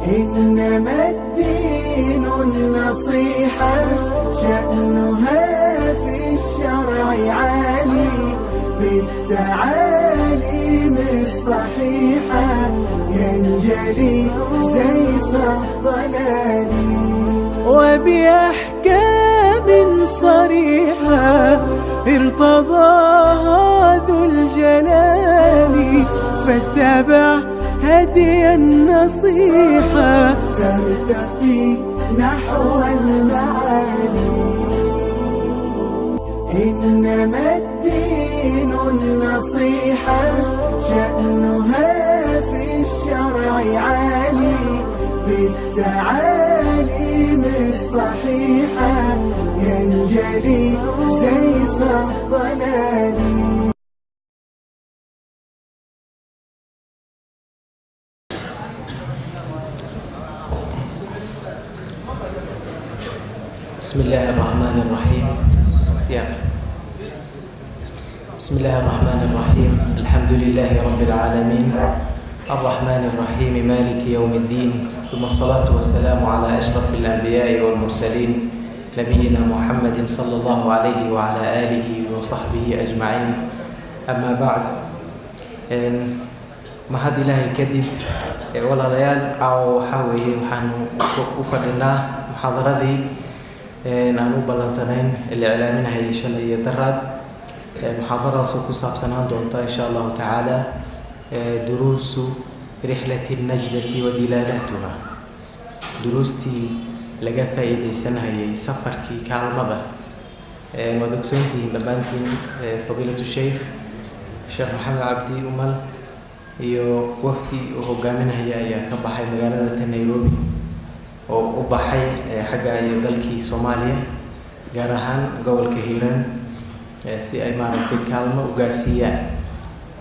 إنما الدين النصيحة، شأنها في الشرع عالي، بالتعاليم الصحيحة ينجلي زيف الضلال، وبأحكام صريحة ارتضاها ذو الجلال، فاتبع هدي النصيحة ترتقي نحو المعالي. إنما الدين النصيحة، شأنها في الشرع عالي، بالتعاليم الصحيحة ينجلي زيف الضلال. بسم الله الرحمن الرحيم. بسم الله الرحمن الرحيم. الحمد لله رب العالمين، الرحمن الرحيم، مالك يوم الدين، ثم الصلاة والسلام على أشرف الأنبياء والمرسلين، نبينا محمد صلى الله عليه وعلى آله وصحبه أجمعين، أما بعد. Mahad Ilaahay kadib, walaalayaal, caawa waxaa weeye waxaanu u fadhinaa muxaadaradii aan u ballansanayn, la iclaaminahayay shalay iyo daraad. Muxaadaradaasoo ku saabsanaan doonta, insha Allahu tacaala, duruusu rixlati najdati wa dilaalaatuha, duruustii laga faa'iideysanayay safarkii kaalmada. Waad ogsoontihiin dhammaantiin, fadiilatu sheikh, Sheekh Maxamed Cabdi Umal, iyo wafdi uu hogaaminaya ayaa ka baxay magaalada ta Nairobi oo u baxay xagga iyo dalkii Soomaaliya, gaar ahaan gobolka Hiiraan, si ay maaragtay kaalmo u gaadhsiiyaan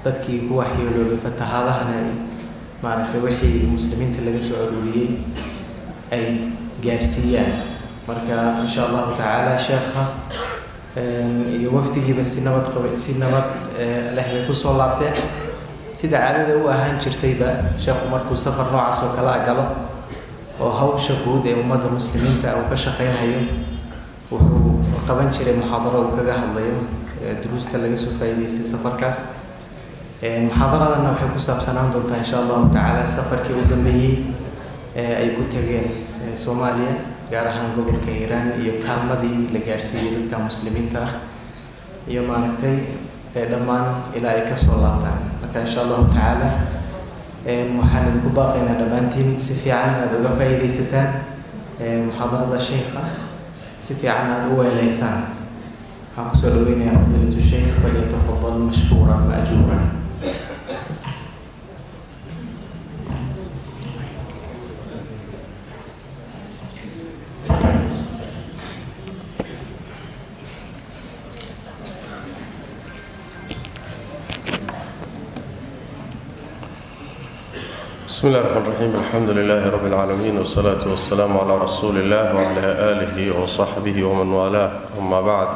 dadkii ku waxyeeloobay fatahaadahana, ay maaragtay wixii muslimiinta laga soo aruuriyey ay gaadhsiiyaan. Marka, insha Allahu tacaala, sheekha iyo wafdigiiba si nabad qaba, si nabad leh bay kusoo laabteen. Sida caadada u ahaan jirtayba, sheekhu markuu safar noocaas oo kale a galo oo hawsha guud ee ummadda muslimiinta uu ka shaqeynayo, wuxuu qaban jiray muxaadaro uu kaga hadlayo duruusta laga soo faa'iideystay safarkaas. Muxaadaradana waxay ku saabsanaan doontaa, insha Allahu tacaala, safarkii u dambeeyey ee ay ku tageen Soomaaliya, gaar ahaan gobolka Hiiraan, iyo kaalmadii la gaadhsiiyey dadka muslimiinta ah iyo maaragtay dhammaan ilaa ay kasoo laabtaan. Marka, insha Allahu tacaala, waxaan idinku baaqaynaa dhammaantiin si fiican inaad uga faa'iidaysataan muxaadarada sheikha, si fiican aad u weeleysaan. Waxaan kusoo dhaweynayaa fadiilatu sheikh، فليتفضل مشكورا مأجورا. بسم الله الرحمن الرحيم. الحمد لله رب العالمين، والصلاة والسلام على رسول الله وعلى آله وصحبه ومن والاه، أما بعد.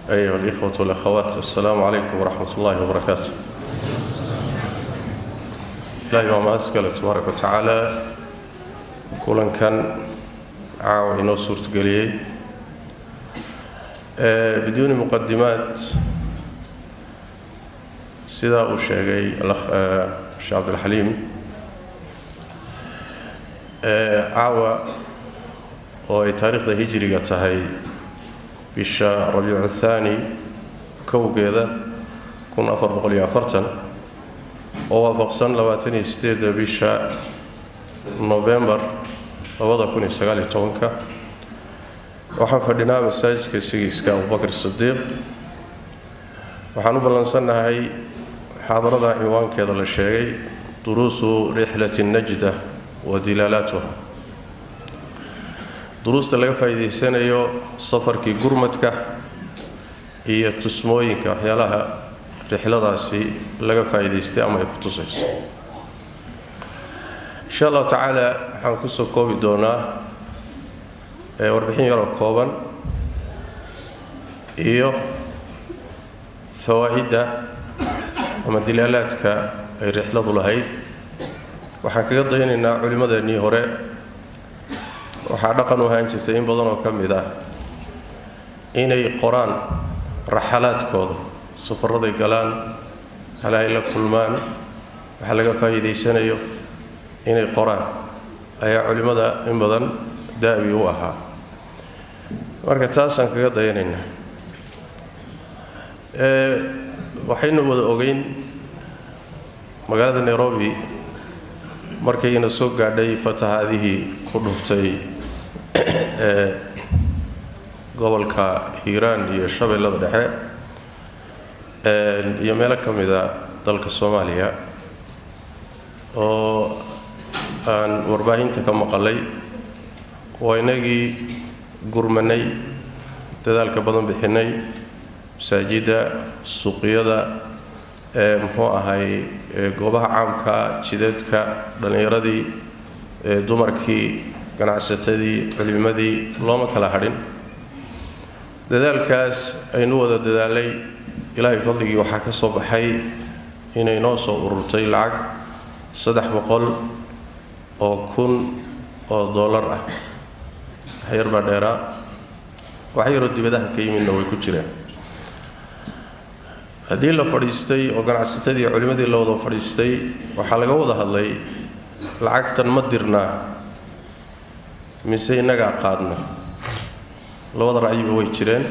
أيها الإخوة والأخوات، السلام عليكم ورحمة الله وبركاته. Ilaahay waa mahad iskale, tabaaraka wa tacaala, kulankan caawa inoo suurtageliyey. Biduuni muqadimaat, sidaa uu sheegay Sheekh Cabdilxaliim, caawa oo ay taariikhda hijriga tahay bisha Rabiicu Thaani kowgeeda 1440, oo waafaqsan 28-da bisha Novembar 2019-ka, waxaan fadhinaa masaajidka sigiiska Abubakar Sidiiq. Waxaan u ballansannahay muxaadarada cinwaankeeda la sheegay, duruusu rixlati najda wa dilaalaatuha, duruusta laga faa'iidaysanayo safarkii gurmadka iyo tusmooyinka waxyaalaha rixladaasi laga faa'iidaystay ama ay ku tusayso. Insha Allahu tacaala, waxaan kusoo koobi doonaa warbixin yaroo kooban iyo fawaa'idda ama dilaalaadka ay rixladu lahayd. Waxaan kaga daynaynaa culimmadeennii hore. Waxaa dhaqan u ahaan jirtay in badan oo ka mid ah inay qoraan raxalaadkooda, safaraday galaan, hala ay la kulmaan, waxa laga faa'iidaysanayo inay qoraan ayaa culimmada in badan da'bi u ahaa. Marka taasaan kaga dayanaynaa. Waxaynu wada ogeyn magaalada Nairobi markayna soo gaadhay fatahaadihii ku dhuftay ee gobolka Hiiraan iyo Shabeellada Dhexe iyo meelo ka mida dalka Soomaaliya, oo aan warbaahinta ka maqalay, waa inagii gurmanay, dadaalka badan bixinay, masaajidda, suuqyada, ee muxuu ahay, goobaha caamka, jidadka, dhallinyaradii, dumarkii, ganacsatadii, culimadii, looma kala hadhin. Dadaalkaas aynu wada dadaalay, Ilaahay fadligii waxaa ka soo baxay inay noo soo ururtay lacag 300,000 oo dollar ah. Waxyar baa dheeraa, wax yaroo dibadaha ka yimidna way ku jireen. Haddii la fadhiistay oo ganacsatadii, culimmadii la wada fadhiistay, waxaa laga wada hadlay lacagtan ma dirnaa mise innagaa qaadna. Labada ra'yiba way jireen.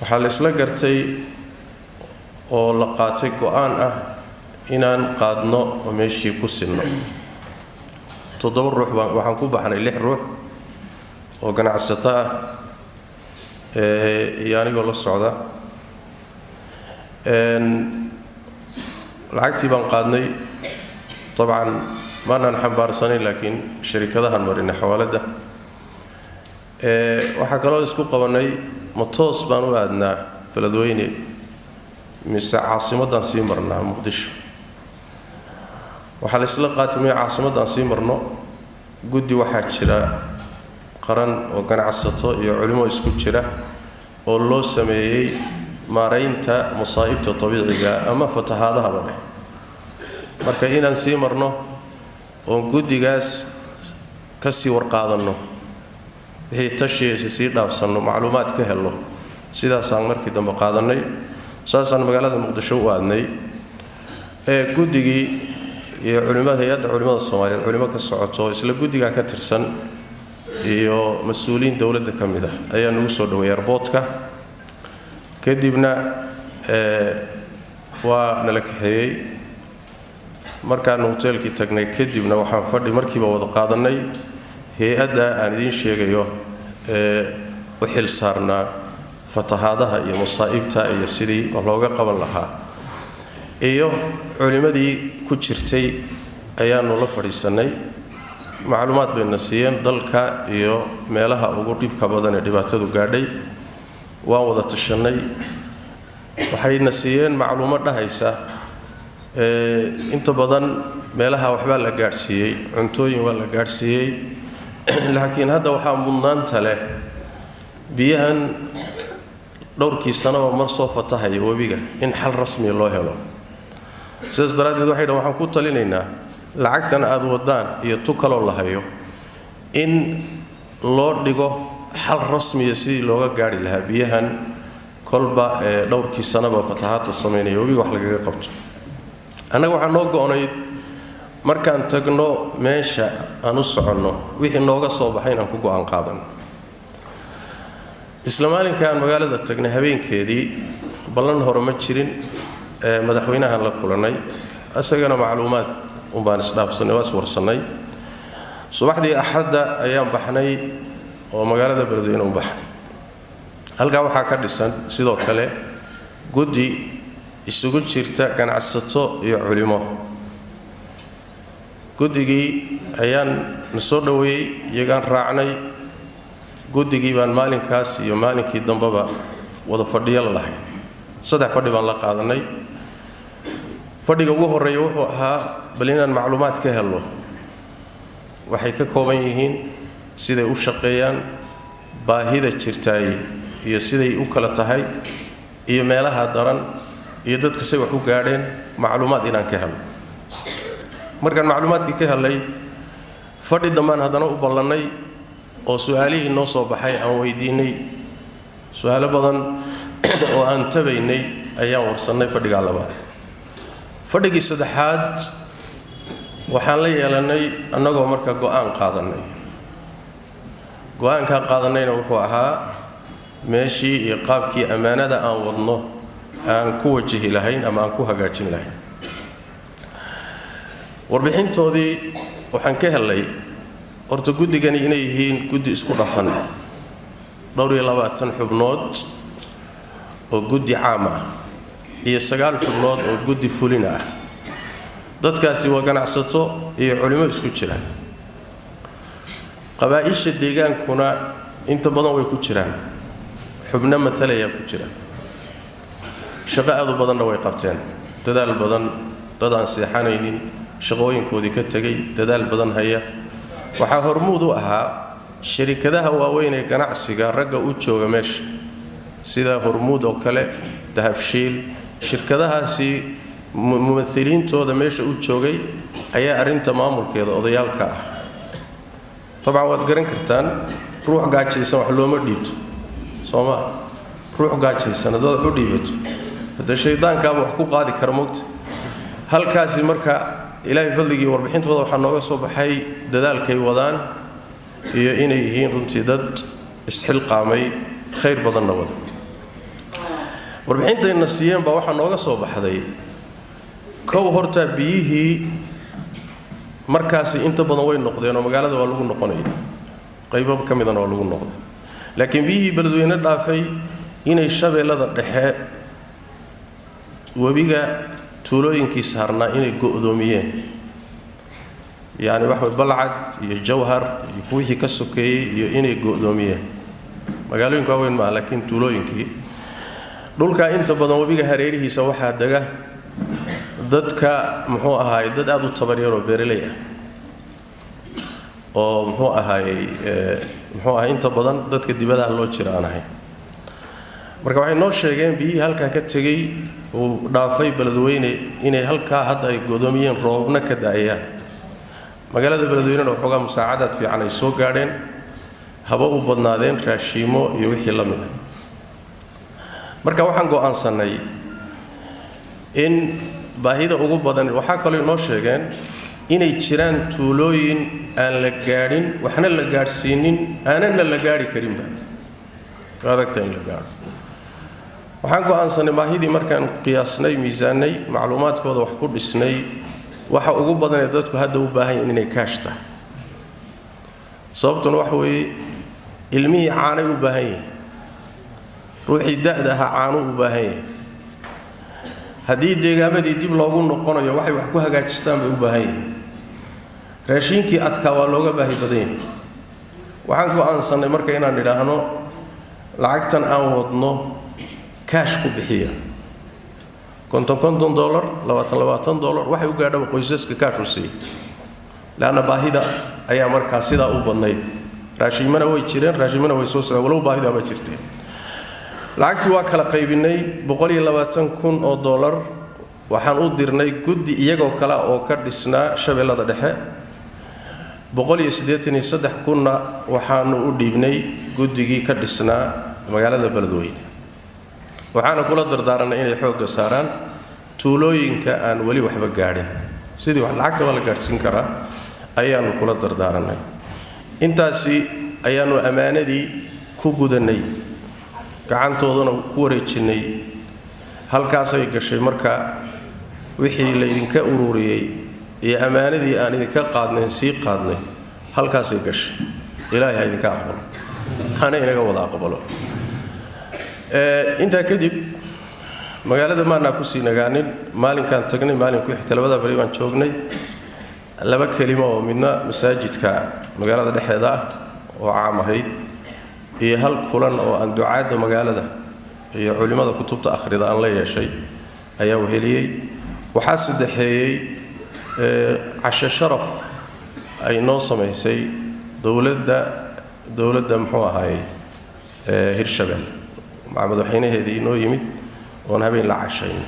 Waxaa la isla gartay oo la qaatay go'aan ah inaan qaadno oo meeshii ku sinno. Toddoba ruux baan waxaan ku baxnay, lix ruux oo ganacsato ah iyo anigoo la socda. Lacagtii baan qaadnay. Dabcan maanaan xambaarsanayn, laakiin sharikadahan marinay xawaaladda. Waxaa kaloo isku qabanay, ma toos baan u aadnaa Beledweyne mise caasimaddaan sii marnaa, Muqdisho? Waxaa la isla qaatimay caasimaddaan sii marno. Guddi waxaa jira qaran oo ganacsato iyo culimo isku jira oo loo sameeyey maaraynta masaa'ibta dabiiciga ama fatahaadahaba leh. Marka inaan sii marno oon guddigaas ka sii warqaadanno, wixii tashiisa sii dhaafsanno, macluumaad ka helno, sidaasaan markii dambe qaadannay, saasaan magaalada Muqdisho u aadnay. Ee guddigii iyo culimada, hay-adda culimada Soomaaliyeed, culimo ka socoto isla guddigaa ka tirsan iyo mas-uuliyiin dowladda ka mid ah ayaa nagu soo dhaweeyay airportka. Kadibna waa nala kaxeeyey. Markaanu hoteelkii tagnay kadibna, waxaan fadhi markiiba wada qaadannay hay-adda aan idiin sheegayo ee u xil saarnaa fatahaadaha iyo masaa'ibta iyo sidii looga qaban lahaa, iyo culimmadii ku jirtay ayaanu la fadhiisannay. Macluumaad bayna siiyeen dalka iyo meelaha ugu dhibka badan ee dhibaatadu gaadhay. Waan wada tashannay. Waxayna siiyeen macluumo dhahaysa inta badan meelaha waxbaa la gaadhsiiyey, cuntooyin waa la gaadhsiiyey, laakiin hadda waxaa mudnaanta leh biyahan dhowrkii sanoba mar soo fatahaya webiga in xal rasmiya loo helo. Sidaas daraaddeed waxay dhahan, waxaan ku talinaynaa lacagtan aad wadaan iyo tu kaloo la hayo in loo dhigo xal rasmiya sidii looga gaari lahaa biyahan kolba ee dhowrkii sanaba fatahaadda samaynaya webiga wax lagaga qabto. Annaga waxaa noo go'nayd markaan tagno meesha aan u soconno wixii nooga soo baxay inaan ku go'aan qaadano. Isla maalinka aan magaalada tagnay habeenkeedii, ballan hore ma jirin, madaxweynahan la kulannay, isagana macluumaad unbaan isdhaafsannay, waa iswarsannay. Subaxdii Axadda ayaan baxnay oo magaalada Beledweyne u baxnay. Halkaa waxaa ka dhisan sidoo kale guddi isugu jirta ganacsato iyo culimo. Guddigii ayaan na soo dhoweeyey, iyagaan raacnay. Guddigii baan maalinkaas iyo maalinkii dambeba wada fadhiyo la lahay. Saddex fadhi baan la qaadanay. Fadhiga ugu horreeya wuxuu ahaa bal inaan macluumaad ka helno waxay ka kooban yihiin, siday u shaqeeyaan, baahida jirtaay iyo siday u kala tahay, iyo meelaha daran iyo dadka say wax u gaadheen, macluumaad inaan ka helno. Markaan macluumaadkii ka helay, fadhi dambaan haddana u ballannay oo su-aalihii noo soo baxay aan weydiinay. Su-aalo badan oo aan tabaynay ayaan warsannay fadhigaa labaad. Fadhigii saddexaad waxaan la yeelannay annagoo marka go-aan qaadanay. Go-aankaa qaadanayna wuxuu ahaa meeshii iyo qaabkii ammaanada aan wadno aan ku wajihi lahayn ama aan ku hagaajin lahayn. Warbixintoodii waxaan ka helay horta guddigani inay yihiin guddi isku dhafan, dhowr iyo 20 xubnood oo guddi caam ah iyo 9 xubnood oo guddi fulin ah. Dadkaasi waa ganacsato iyo culimo isku jira. Qabaa-isha deegaankuna inta badan way ku jiraan, xubno matalayaa ku jira. Shaqo aad u badanna way qabteen, dadaal badan, dad aan seexanaynin, shaqooyinkoodii ka tegay, dadaal badan haya. Waxaa hormuud u ahaa sharikadaha waaweyn ee ganacsiga ragga u jooga meesha, sida Hormuud oo kale, Dahabshiil. Shirkadahaasi mumahiliintooda meesha u joogay ayaa arrinta maamulkeeda odayaalka ah. Dabcan waad garan kartaan, ruux gaajaysan wax looma dhiibto, soo ma? Ruux gaajaysan haddaad wax u dhiibato, haddee shaydaankaaba wax ku qaadi kara, mogta. Halkaasi marka, Ilaahay fadligii, warbixintooda waxaa nooga soo baxay dadaalkay wadaan iyo inay yihiin runtii dad isxilqaamay, khayr badanna wada. Warbixintayna siiyeen baa waxaa nooga soo baxday, kow, horta biyihii markaasi inta badan way noqdeen oo magaalada waa lagu noqonaya, qaybo ka midana waa lagu noqday. Laakiin biyihii Beledweyne dhaafay inay Shabeellada Dhexe webiga tuulooyinkii saarnaa inay go'doomiyeen, yacni waxa way Balcad iyo Jawhar iyo wixii ka sokeeyey, iyo inay go'doomiyeen magaalooyinka waaweyn maaha, laakiin tuulooyinkii dhulkaa inta badan webiga hareerihiisa waxaa dega dadka, muxuu ahaay, dad aada u tabaryaroo beeraley ah oo muxuu ahaayey, muxuu ahay, inta badan dadka dibadaha loo jira aan ahayn. Marka waxay noo sheegeen biyihii halkaa ka tegey uu dhaafay Beledweyne inay halkaa hadda ay godoomiyeen, roobna ka da'ayaan. Magaalada Beledweynena waxoogaa musaacadaad fiican ay soo gaadheen, haba u badnaadeen raashiimo iyo wixii la mid a. Marka waxaan go'aansannay in baahida ugu badan, waxaa kaloo inoo sheegeen inay jiraan tuulooyin aan la gaadhin, waxna la gaadhsiinin, aanana la gaadhi karinba, adagta in la gaadho. Waxaan go'aansannay baahidii markaan qiyaasnay, miisaannay, macluumaadkooda wax ku dhisnay, waxa ugu badanee dadku hadda u baahan yihin inay kaash tahay. Sababtuna waxa weeye, ilmihii caanay u baahan yihin, ruuxii da'da ahaa caanuu u baahan yahay. Haddii deegaamadii dib loogu noqonayo, waxay wax ku hagaajistaan bay u baahan yihiin. Raashiinkii adkaa waa looga baahi badan yahay. Waxaan go'aansannay marka inaan idhaahno lacagtan aan wadno kaash ku bixiya, 50 $50, 20 $20, waxay u gaadhaba qoysaska kaash u siiya, leanna baahida ayaa markaa sidaa u badnayd. Raashiimana way jireen, raashiimana way soo socdeen, walow baahidaaba jirteen. Lacagtii waa kala qaybinay. 120,000 oo dollar waxaan u dirnay guddi iyagoo kale oo ka dhisnaa Shabeellada Dhexe. 183,000-na waxaanu u dhiibnay guddigii ka dhisnaa magaalada Beledweyne, waxaana kula dardaaranay inay xoogga saaraan tuulooyinka aan weli waxba gaadhin, sidii lacagta waa la gaadhsiin karaa ayaanu kula dardaaranay. Intaasi ayaanu ammaanadii ku gudannay, gacantoodana ku wareejinnay. Halkaasay gashay marka wixii laydinka ururiyey iyo ammaanadii aan idinka qaadnayn sii qaadnay, halkaasay gashay. Ilaahay ha idinka aqbalo, hana inaga wada aqbalo. Intaa kadib magaalada maanaa kusii nagaanin. Maalinkaan tagnay, maalin ku xigta, labada bari baan joognay. Laba kelimo oo midna masaajidka magaalada dhexeeda ah oo caam ahayd iyo hal kulan oo aan ducaadda magaalada iyo culimmada kutubta akhrida aan la yeeshay ayaa weheliyey. Waxaa saddexeeyey casho sharaf ay noo samaysay dowladda, muxuu ahaayey, Hirshabelle, madaxweynaheedii inoo yimid oon habeen la cashayn.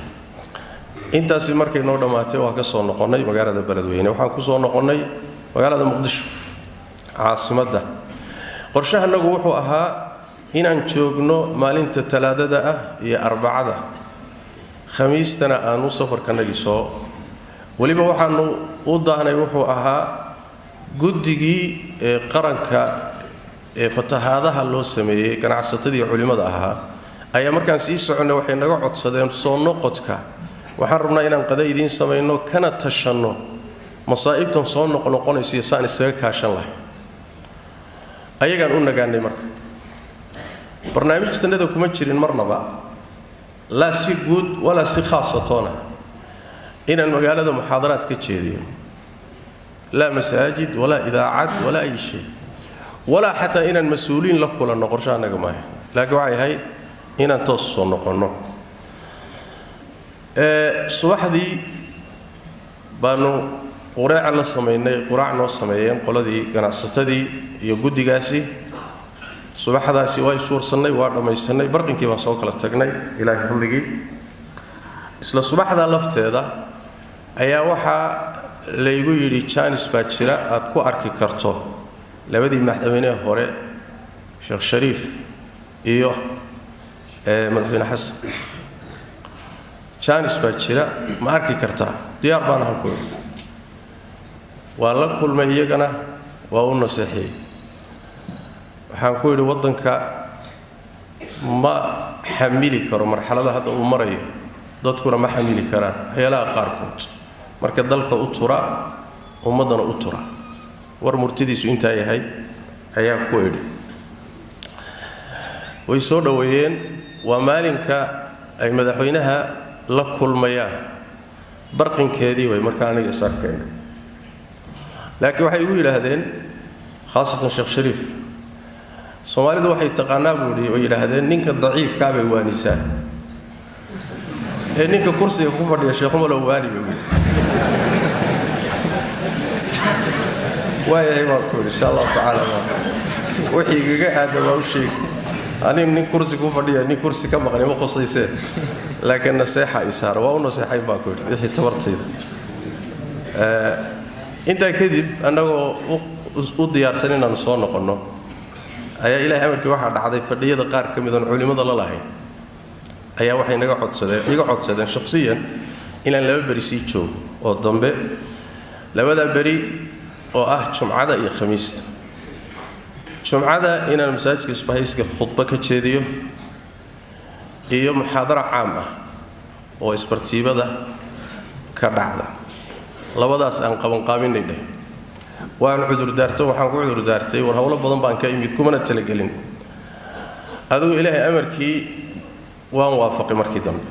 Intaasi markay noo dhammaatay, waa ka soo noqonnay magaalada Beledweyne, waxaan ku soo noqonnay magaalada Muqdisho, caasimadda. Qorshahanagu wuxuu ahaa inaan joogno maalinta Talaadada ah iyo Arbacada, Khamiistana aanu safarkanagii soo. Weliba waxaanu u daahnay wuxuu ahaa guddigii ee qaranka ee fatahaadaha loo sameeyey, ganacsatadii culimmada ahaa ayaa markaan sii soconnay waxay naga codsadeen soo noqodka waxaan rabnaa inaan qada idiin samayno, kana tashanno masaa'ibtan soo noqnoqonaysa iyo saan isaga kaashan lahay. Ayagaan u nagaanay. Marka barnaamijtanada kuma jirin marnaba, laa si guud walaa si khaasatoona, inaan magaalada muxaadaraad ka jeediyo, laa masaajid walaa idaacad walaa ay shay, walaa xataa inaan mas-uuliin la kulanno qorshaha maaha. Laakiin waxay ahayd inaan toos soo noqonno. Subaxdii baanu qureeca la samaynay, quraac noo sameeyeen qoladii ganacsatadii iyo guddigaasi. Subaxdaasi waa iswarsannay, waa dhammaysanay, barqinkii baan soo kala tagnay, Ilaahay fadligii. Isla subaxdaa lafteeda ayaa waxaa laygu yidhi jaanis baa jira aad ku arki karto labadii madaxweynehe hore, Sheekh Shariif iyo madaxweyne Xasan. Jaanis baa jira, ma arki kartaa? Diyaar baan ahan ku. Waa la kulmay iyagana, waa u naseexiyey. Waxaan ku yidhi waddanka ma xamili karo marxalada hadda uu marayo, dadkuna ma xamili karaan waxyaalaha qaarkood. Marka dalka u tura, ummaddana u tura. War murtidiisu intaa yahay ayaa ku idhi. Way soo dhoweeyeen. Waa maalinka ay madaxweynaha la kulmayaan barqinkeedii way markaa aniga is arkayna. Laakiin waxay igu yidhaahdeen, khaasatan Sheekh Shariif, Soomaalidu waxay taqaanaa buu yidhi, way yidhaahdeen, ninka daciifkaa bay waanisaa ee ninka kursiga ku fadhiya Sheekhumalow waani bay yidhi. Waayahay baan ku yidhi, insha Allahu tacaala wixii igaga aada waa u sheegi. Anig nin kursi ku fadhiya, nin kursi ka maqani ma khusaysee, laakiin naseexa isaara waa u naseexay baan ku yidhi wixii tabartayda. Intaa kadib, annagoo u diyaarsan inaanu soo noqonno, ayaa Ilahay amarkii waxaa dhacday fadhiyada qaar ka mid oon culimmada la lahayn ayaa waxay naga codsadeen, iga codsadeen shakhsiyan, inaan 2 beri sii joogo oo dambe, labadaa beri oo ah Jumcada iyo Khamiista. Jumcada inaan masaajidka Isbahayska khudbo ka jeediyo iyo muxaadaro caam ah oo isbartiibada ka dhacda, labadaas aan qabanqaabinay dheh. Waan cudurdaarto, waxaan ku cudurdaartay war howlo badan baan ka imid, kumana talagelin. Adigu Ilaahay amarkii waan waafaqay. Markii dambe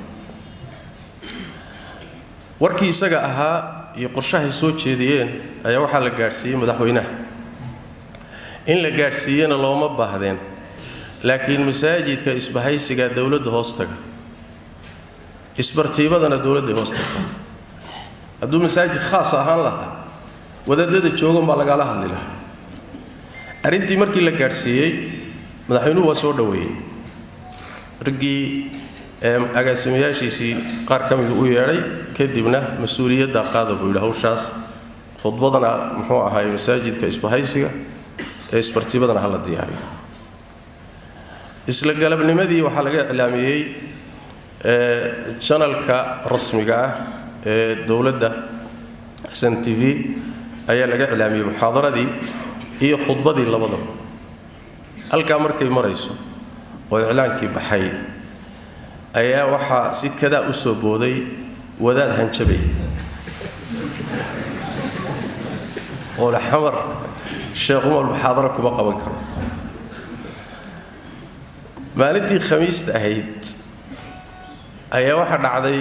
warkii isaga ahaa iyo qorshahay soo jeediyeen ayaa waxaa la gaadhsiiyey madaxweynaha. In la gaadhsiiyena looma baahdeen, laakiin masaajidka Isbahaysiga dowladda hoos taga, isbartiibadana dowladday hoos tagta. Hadduu masaajid khaas ahaan lahaa, wadaadada joogan baa lagala hadli lahaa. Arrintii markii la gaadhsiiyey madaxweynuhu waa soo dhoweeyey. Raggii agaasimayaashiisii qaar ka midu u yeedhay, kadibna mas-uuliyadda qaada buu yidhi hawshaas, khudbadana muxuu ahaay masaajidka Isbahaysiga ee isbartiibadana hala diyaariyo. Isla galabnimadii waxaa laga iclaamiyey janalka rasmiga ah ee dowladda, Xasan TV, ayaa laga iclaamiyey muxaadaradii iyo khudbadii labadaba. Halkaa markay marayso oo iclaankii baxay ayaa waxaa si kadaa u soo booday wadaad hanjabay oo le Xamar Sheekh Umar muxaadaro kuma qaban karo. Maalintii Khamiista ahayd ayaa waxaa dhacday,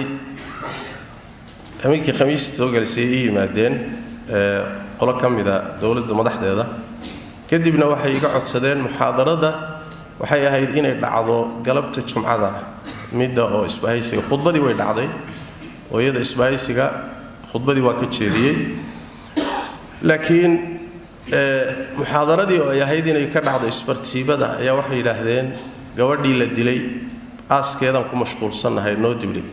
habeenkii Khamiista soo galisay ii yimaadeen qolo ka mida dowladda madaxdeeda. Kadibna waxay iga codsadeen muxaadarada waxay ahayd inay dhacdo galabta Jumcada, midda oo Isbahaysiga. Khudbadii way dhacday oo iyada Isbahaysiga khudbadii waa ka jeediyey, laakiin muxaadaradii oo ay ahayd inay ka dhacdo isbartiibada ayaa waxay yidhaahdeen gabadhii la dilay aaskeedaan ku mashquulsannahay, noo dibdhig.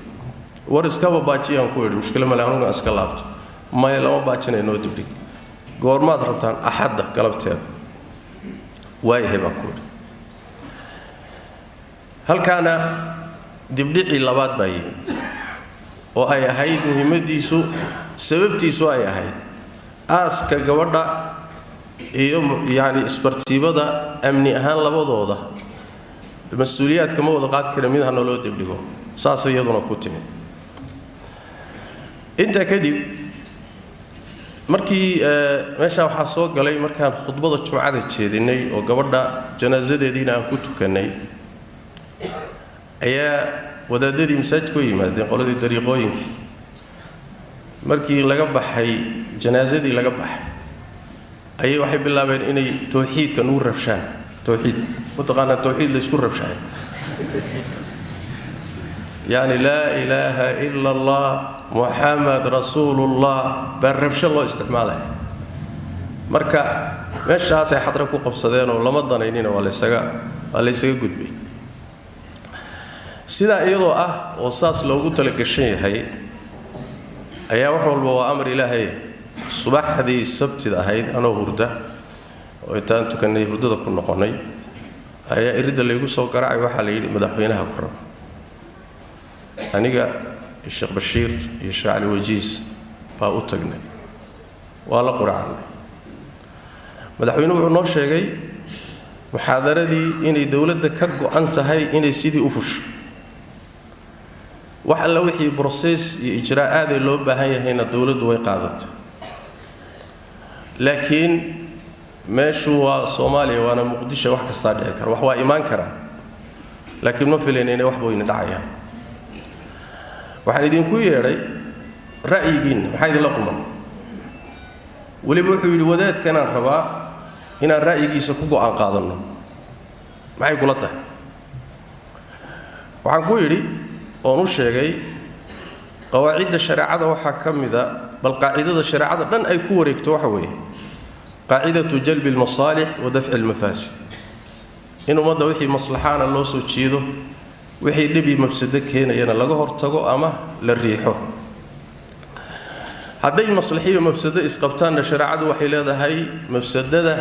War iskaba baajiyaan ku idhi, mushkilo male, anuga iska laabto. Maya, lama baajinaynoo dibdhig. Goormaad rabtaan? Axadda galabteeda. Waayahay baan ku idhi. Halkaana dibdhicii labaad baa yimi, oo ay ahayd muhiimadiisu, sababtiisu ay ahayd aaska gabadha iyo yacni isbartiibada amni ahaan labadooda mas-uuliyaadka ma wada qaadi kara, mid ha naloo dibdhigo, saas iyaduna ku timi. Intaa kadib markii meeshaa waxaa soo galay, markaan khudbada jumcada jeedinay oo gabadha janaasadeediina aan ku tukannay, ayaa wadaadadii masaajidka u yimaadeen, qoladii dariiqooyinkii. Markii laga baxay janaasadii laga baxay, ayay waxay bilaabeen inay tawxiidka nugu rabshaan. Tawxiid mataqaanaa? Tawxiid la isku rabshaay, yacni laa ilaaha ila Allah, Muxamed rasuulullah baa rabsho loo isticmaalaya. Marka meeshaasay xadra ku qabsadeenoo lama danaynina, waa laysaga gudbay. Sidaa iyadoo ah oo saas loogu talagashan yahay ayaa, wax walba waa amar Ilaahay, subaxdii sabtida ahayd anoo hurda oo intaan tukannay hurdada ku noqonnay ayaa iridda laygu soo garaacay. Waxaa la yidhi, madaxweynaha ku raba. Aniga, Sheekh Bashiir iyo Sheekh Cali Wajiis baa u tagnay, waa la quracannay. Madaxweynuhu wuxuu noo sheegay muxaadaradii inay dowladda ka go'an tahay inay sidii u fusho, wax alla wixii process iyo ijraa'aadee loo baahan yahayna dowladdu way qaadatay, laakiin meeshu waa Soomaaliya, waana Muqdisho, wax kastaa dhici kara, wax waa imaan karaan, laakiin ma filayna inay wax weyne dhacayaan. Waxaan idinku yeedhay ra'yigiinna, maxaa idinla quman? Weliba wuxuu yidhi, wadaadkanaan rabaa inaan ra'yigiisa ku go'aan qaadanno, maxay kula tahay? Waxaan ku yidhi oon u sheegay, qawaacidda shareecada waxaa ka mida, bal qaacidada shareecada dhan ay ku wareegto waxa weeye qaacidatu jalbi almasaalix wa dafci almafaasid, in ummadda wixii maslaxaana loo soo jiido, wixii dhib iyo mafsado keenayana laga hortago ama la riixo. Hadday maslaxiyo mafsado isqabtaanna, shareecadu waxay leedahay mafsadada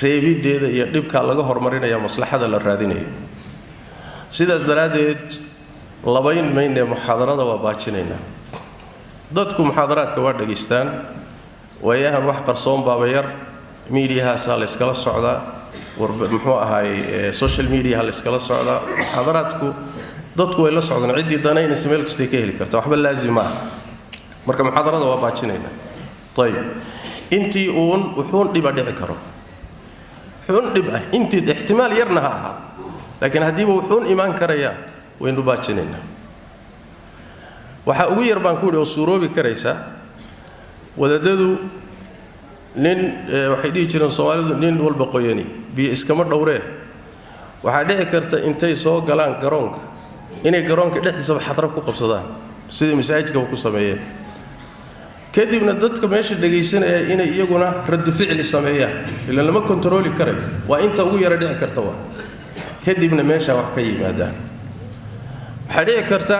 reebideeda iyo dhibkaa laga hormarinaya maslaxada la raadinayo. Sidaas daraaddeed labayn maynee, muxaadarada waa baajinaynaa. Dadku muxaadaraadka waa dhegaystaan, waayahan wax qarsoon baaba yar, miidiyahaasaa la yskala socdaa, muxuu ahaay, social mediaha la yskala socdaa. Muxaadaraadku dadku way la socdaan, ciddii danaynaysa meel kastay ka heli karta, waxba laazim ma ah. Marka muxaadarada waa baajinaynaa. Ayib, intii uun wuxuun dhiba dhici karo, wuxuun dhib ah intii ixtimaal yarna ha ahaado, laakiin haddiiba wuxuun imaan karayaa, waynu baajinaynaa. Waxaa ugu yar baan ku yidhi oo suuroobi karaysa, wadaadadu nin waxay dhihi jireen Soomaalidu, nin walba qoyani biyo iskama dhowree. Waxaa dhici karta intay soo galaan garoonka inay garoonka dhexdiisaba xadra ku qabsadaan, sidii masaajidkaba ku sameeyeen, kadibna dadka meesha dhegaysanaya inay iyaguna raddu ficli sameeyaan, ilaan lama kontarooli karayo. Waa inta ugu yara dhici karta, waa kadibna meeshaa wax ka yimaadaan. Waxaa dhici karta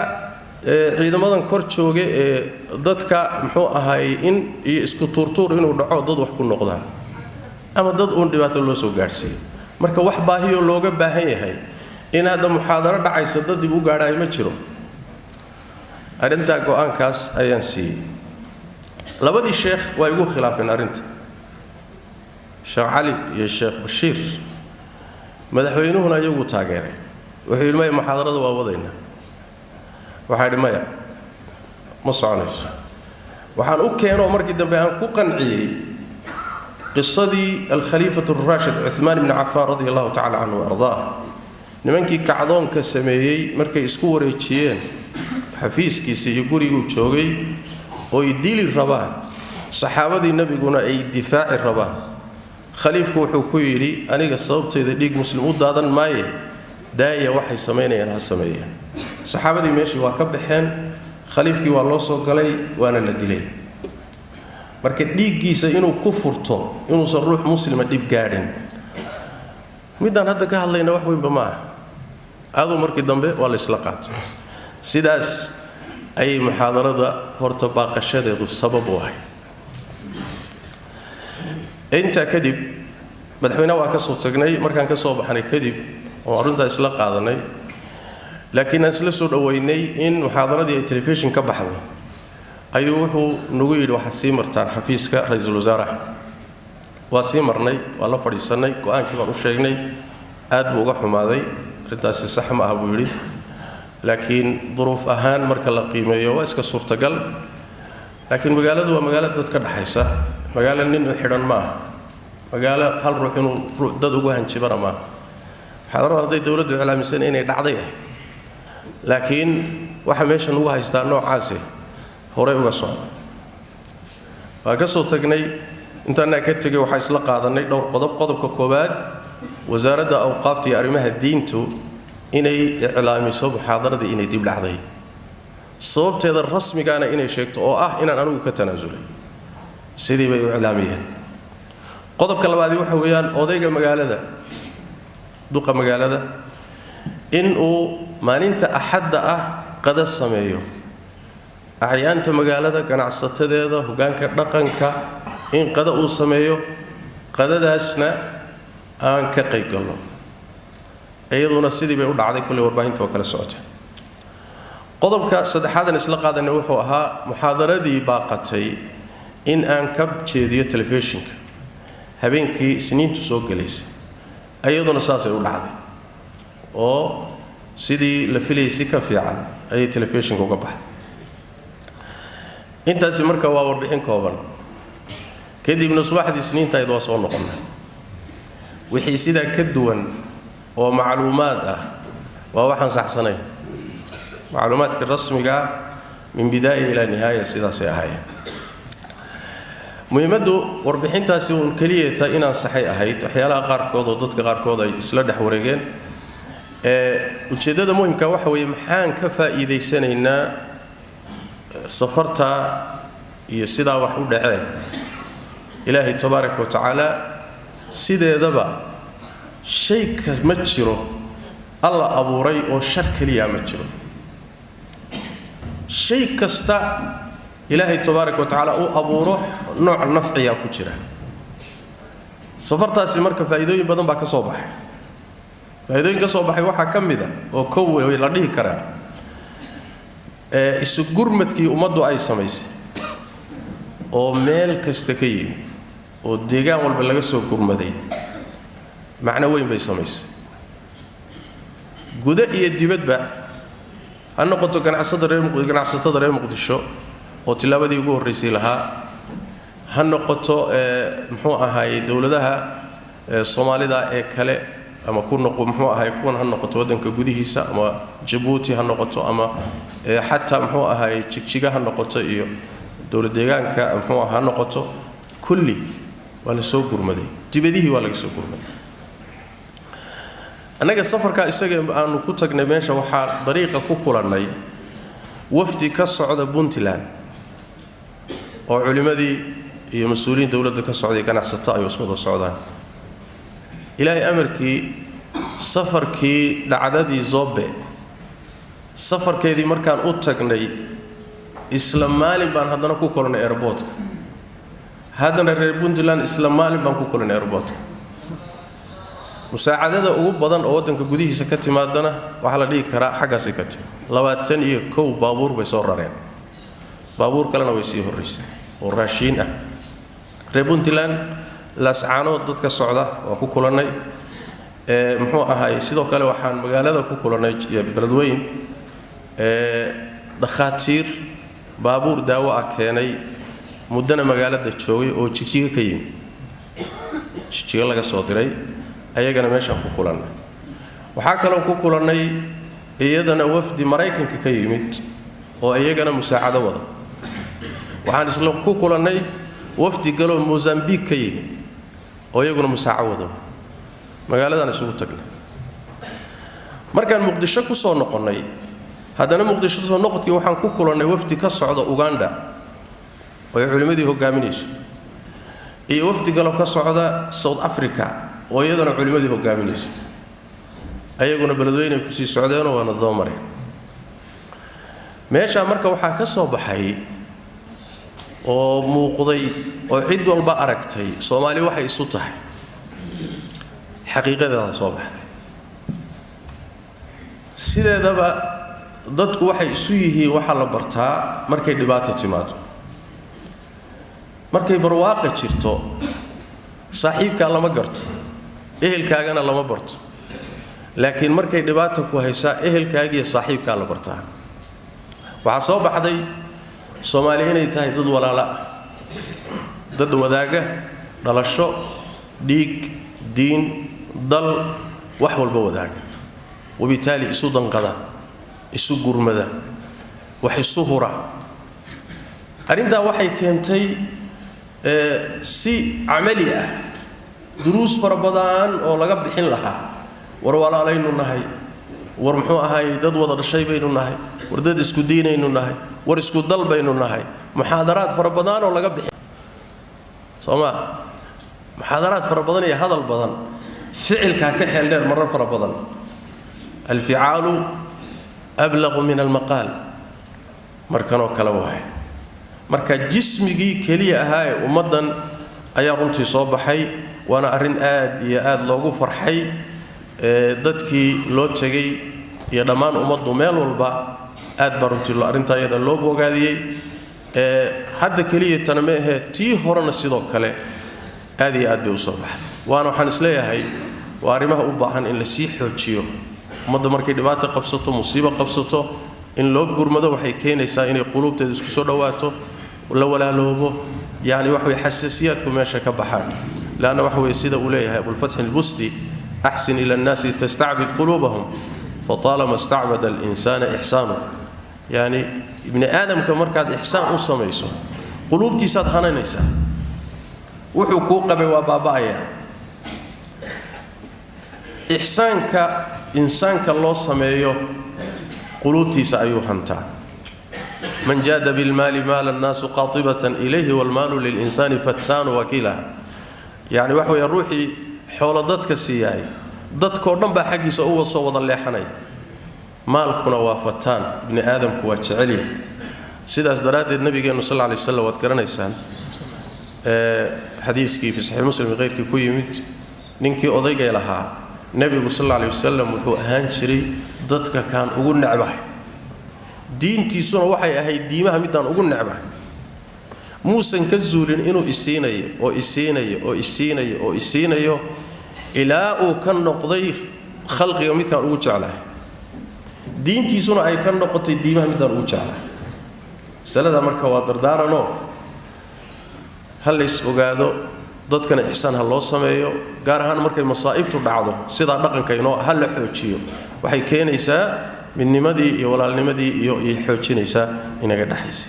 ciidamadan kor jooga ee dadka muxuu ahaay in iyo isku tuurtuur inuu dhaco, dad wax ku noqdaan ama dad uun dhibaato loo soo gaadhsiiyo. Marka wax baahiyoo looga baahan yahay in hadda muxaadaro dhacaysa dad dib u gaadhaayo ma jiro. Arrintaa go'aankaas ayaan siiyey. Labadii sheekh waa igu khilaafeen arrinta, Sheekh Cali iyo Sheekh Bashiir. Madaxweynuhuna iyagu taageeray, wuxuu yidhi, maya, muxaadarada waa wadaynaa. Waxaa idhi, maya, ma soconayso. Waxaan u keenoo markii dambe aan ku qanciyey qisadii alkhaliifatu araashid Cumaan ibni Cafaan radia allahu tacala canhu wa ardaah. Nimankii kacdoonka sameeyey markay isku wareejiyeen xafiiskiisa iyo guriguu joogay ooy dili rabaan, saxaabadii nebiguna ay difaaci rabaan, khaliifku wuxuu ku yidhi, aniga sababtayda dhiig muslim u daadan maaye, daaya, waxay samaynayaan ha sameeyeen. Saxaabadii meeshii waa ka baxeen, khaliifkii waa loo soo galay, waana la dilay. Marka dhiiggiisa inuu ku furto inuusan ruux muslima dhib gaadhin, midaan hadda ka hadlayna wax weynba ma aha. Aaduu markii dambe waa la isla qaatay sidaas. Ayay muxaadarada horta baaqashadeedu sabab u ahay. Intaa kadib madaxweynaha waan ka soo tagnay. Markaan ka soo baxnay kadib oo arrintaa isla qaadanay, laakiin aan isla soo dhoweynay in muxaadaradii ay telefishin ka baxdo, ayuu wuxuu nagu yidhi: "Waxaad sii martaan xafiiska ra-iisul wasaaraha." Waa sii marnay, waa la fadhiisannay, go-aankii baan u sheegnay. Aad buu uga xumaaday. "Arrintaasi sax ma aha," buu yidhi, "laakiin duruuf ahaan marka la qiimeeyo waa iska suurtagal. Laakiin magaaladu waa magaalo dad ka dhaxaysa, magaalo nin u xidhan ma aha, magaalo hal ruux inuu dad ugu hanjibana maaha. Muxaadarada hadday dowladdu iclaamisan inay dhacday ahayd, laakiin waxa meesha nugu haystaa noocaasi horey uga socda." Waa ka soo tagnay. Intaanaa ka tegay waxaa isla qaadanay dhowr qodob. Qodobka koowaad, Wasaaradda Awqaafta iyo Arrimaha Diintu inay iclaamiso muxaadaradii inay dib dhacday, sababteeda rasmigaana inay sheegto, oo ah inaan anigu ka tanaasulay. Sidii bay u iclaamiyeen. Qodobka labaadi waxa weeyaan odayga magaalada, duqa magaalada, in uu maalinta Axadda ah qada sameeyo, acyaanta magaalada, ganacsatadeeda, hogaanka dhaqanka, in qada uu sameeyo, qadadaasna aan ka qayb galno. Iyaduna sidii bay u dhacday. Kulley warbaahinta oo kale socota. Qodobka saddexaadan isla qaadanay wuxuu ahaa muxaadaradii baaqatay in aan ka jeediyo telefishinka habeenkii Isniintu soo gelaysa. Iyaduna saasay u dhacday, oo sidii la filayay si ka fiican ayay telefishinka uga baxday. Intaasi marka waa warbixin kooban. Kadibna subaxdii Isniintahayd waa soo noqonnay. Wixii sidaa ka duwan oo macluumaad ah waa waxaan saxsanayn. Macluumaadka rasmigaa min bidaaya ilaa nihaaya sidaasay ahaayeen. Muhiimaddu warbixintaasi uun keliyata inaan saxay ahayd waxyaalaha qaarkood oo dadka qaarkood ay isla dhex wareegeen. Ee ujeeddada muhimka waxa weeye, maxaan ka faa'iidaysanaynaa safarta iyo sidaa wax u dhaceen? Ilaahay tabaaraka wa tacaala, sideedaba shay ka ma jiro Alla abuuray oo shar keliya ma jiro. Shay kasta Ilaahay tabaaraka wa tacaala uu abuuro nooc nafciyaa ku jira. Safartaasi marka faa'iidooyin badan baa ka soo baxay. Faa'iidooyin ka soo baxay waxaa ka mid a oo kow la dhihi karaa isu gurmadkii ummaddu ay samaysay, oo meel kasta ka yimid, oo deegaan walba laga soo gurmaday, macno weyn bay samaysay. Guda iyo dibadba ha noqoto, ganacsatada reer Muqdisho oo tillaabadii ugu horraysay lahaa ha noqoto, muxuu ahaayey, dowladaha Soomaalida ee kale, ama ku noqo, muxuu ahaay, kuwan ha noqoto waddanka gudihiisa, ama Jabuuti ha noqoto, ama xataa, muxuu ahaayey, Jigjiga ha noqoto, iyo dowlad deegaanka, muxuu ha noqoto, kulli waa la soo gurmaday. Dibadihii waa laga soo gurmaday. Annaga safarkaa isaga aanu ku tagnay meesha, waxaa dariiqa ku kulannay wafdi ka socda Puntland, oo culimmadii iyo mas-uuliyiin dowladda ka socday, ganacsato ay iswada socdaan. Ilaahay amarkii, safarkii dhacdadii Zobe safarkeedii markaan u tagnay, isla maalin baan haddana ku kulannay airportka. Haddana reer Puntland isla maalin baan ku kulannay airportka. Musaacadada ugu badan oo waddanka gudihiisa ka timaadana waxaa la dhihi karaa xaggaasay ka timi. 21 baabuur bay soo rareen, baabuur kalena way sii horraysay oo raashiin ah. Reer Puntland Laascaanood dadka socda waa ku kulannay. Muxuu ahaay, sidoo kale waxaan magaalada ku kulannay Beledweyn dhakhaatiir baabuur daawo ah keenay, muddana magaalada joogay, oo Jigjiga ka yimi, Jigjiga laga soo diray. Ayagana meeshaan ku kulannay. Waxaa kaloo ku kulannay iyadana wafdi Maraykanka ka yimid oo iyagana musaacado wada. Waxaan isla ku kulannay wafdi galoo Mozambique ka yimid oo iyaguna musaaco wada. Magaaladaan isugu tagnay. Markaan Muqdisho ku soo noqonnay, haddana Muqdisho soo noqodkii waxaan ku kulannay wafdi ka socda Uganda oo ay culimmadii hogaaminayso, iyo wafdi kaloo ka socda South Africa oo iyadana culimmadii hogaaminayso. Ayaguna Beledweyne kusii socdeenoo waana daba mareen. Meeshaa marka waxaa ka soo baxay oo muuqday oo cid walba aragtay Soomaali waxay isu tahay, xaqiiqadeeda soo baxday. Sideedaba dadku waxay isu yihiin waxaa la bartaa markay dhibaato timaado. Markay barwaaqa jirto saaxiibkaa lama garto, ehelkaagana lama barto, laakiin markay dhibaata ku haysaa ehelkaagiiyo saaxiibkaa la bartaa. Waxaa soo baxday Soomaali inay tahay dad walaala ah, dad wadaaga dhalasho, dhiig, diin, dal, wax walba wadaaga, wabitaali isu danqada, isu gurmada, wax isu hura. Arrintaa waxay keentay si camali ah duruus fara badan oo laga bixin lahaa. War walaalaynu nahay, war muxuu ahaay dad wada dhashay baynu nahay, war dad isku diinaynu nahay, war isku dal baynu nahay. Muxaadaraad fara badan oo laga bixin sooma, muxaadaraad fara badan iyo hadal badan, ficilkaa ka xeel dheer marar fara badan. Alficaalu ablaqu min almaqaal markanoo kale waay. Marka jismigii keliya ahaa ee ummaddan ayaa runtii soo baxay, waana arrin aad iyo aad loogu farxay. Dadkii loo tegay iyo dhammaan ummaddu meel walba aad baa runtii arrintaa iyada loo bogaadiyey. Hadda keliya tana ma ahee, tii horena sidoo kale aad iyo aad bay usoo baxday. Waana waxaan isleeyahay waa arrimaha u baahan in la sii xoojiyo. Ummadda markay dhibaato qabsato, musiibo qabsato, in loo gurmado waxay keenaysaa inay quluubteeda isku soo dhawaato, la walaaloobo, yani wax way xasaasiyaadku meesha ka baxaan. Leanna waxa weeye sida uu leeyahay Abulfatxi Albusti: axsin ila annaasi tastacbid quluubahum, fataalama istacbada alinsana ixsaanu. Yani ibni aadamka markaad ixsaan u samayso quluubtiisaad hananaysaa, wuxuu kuu qabay waa baaba'ayaa. Ixsaanka insaanka loo sameeyo quluubtiisa ayuu hantaa. Man jaada bilmaali maala annaasu qaatibatan ilayhi, walmaalu lilinsaani fattaanu wakiilaha. Yacni waxa weeye ruuxii xoolo dadka siiyaay dadkoo dhan baa xaggiisa uga soo wada leexanaya. Maalkuna waa fataan, ibni aadamku waa jecelyahay. Sidaas daraaddeed nabigeennu sal alla alay waslam, waad garanaysaan xadiiskii fi Saxiix Muslim keyrkii ku yimid, ninkii odaygay lahaa nebigu sal alla alay wasalam wuxuu ahaan jiray dadka kaan ugu necbahay, diintiisuna waxay ahayd diimaha midaan ugu necbahay. Muusan ka zuulin inuu isiinayo oo isiinayo oo isiinayo oo isiinayo ilaa uu ka noqday khalqiga midkaan ugu jeclahay, diintiisuna ay ka noqotay diimaha midaan ugu jeclahay. Masalada marka waa dardaaranoo ha lays ogaado, dadkana ixsaan ha loo sameeyo, gaar ahaan markay masaa'ibtu dhacdo. Sidaa dhaqanka inoo ha la xoojiyo, waxay keenaysaa midnimadii iyo walaalnimadii iyo xoojinaysaa inaga dhexaysa.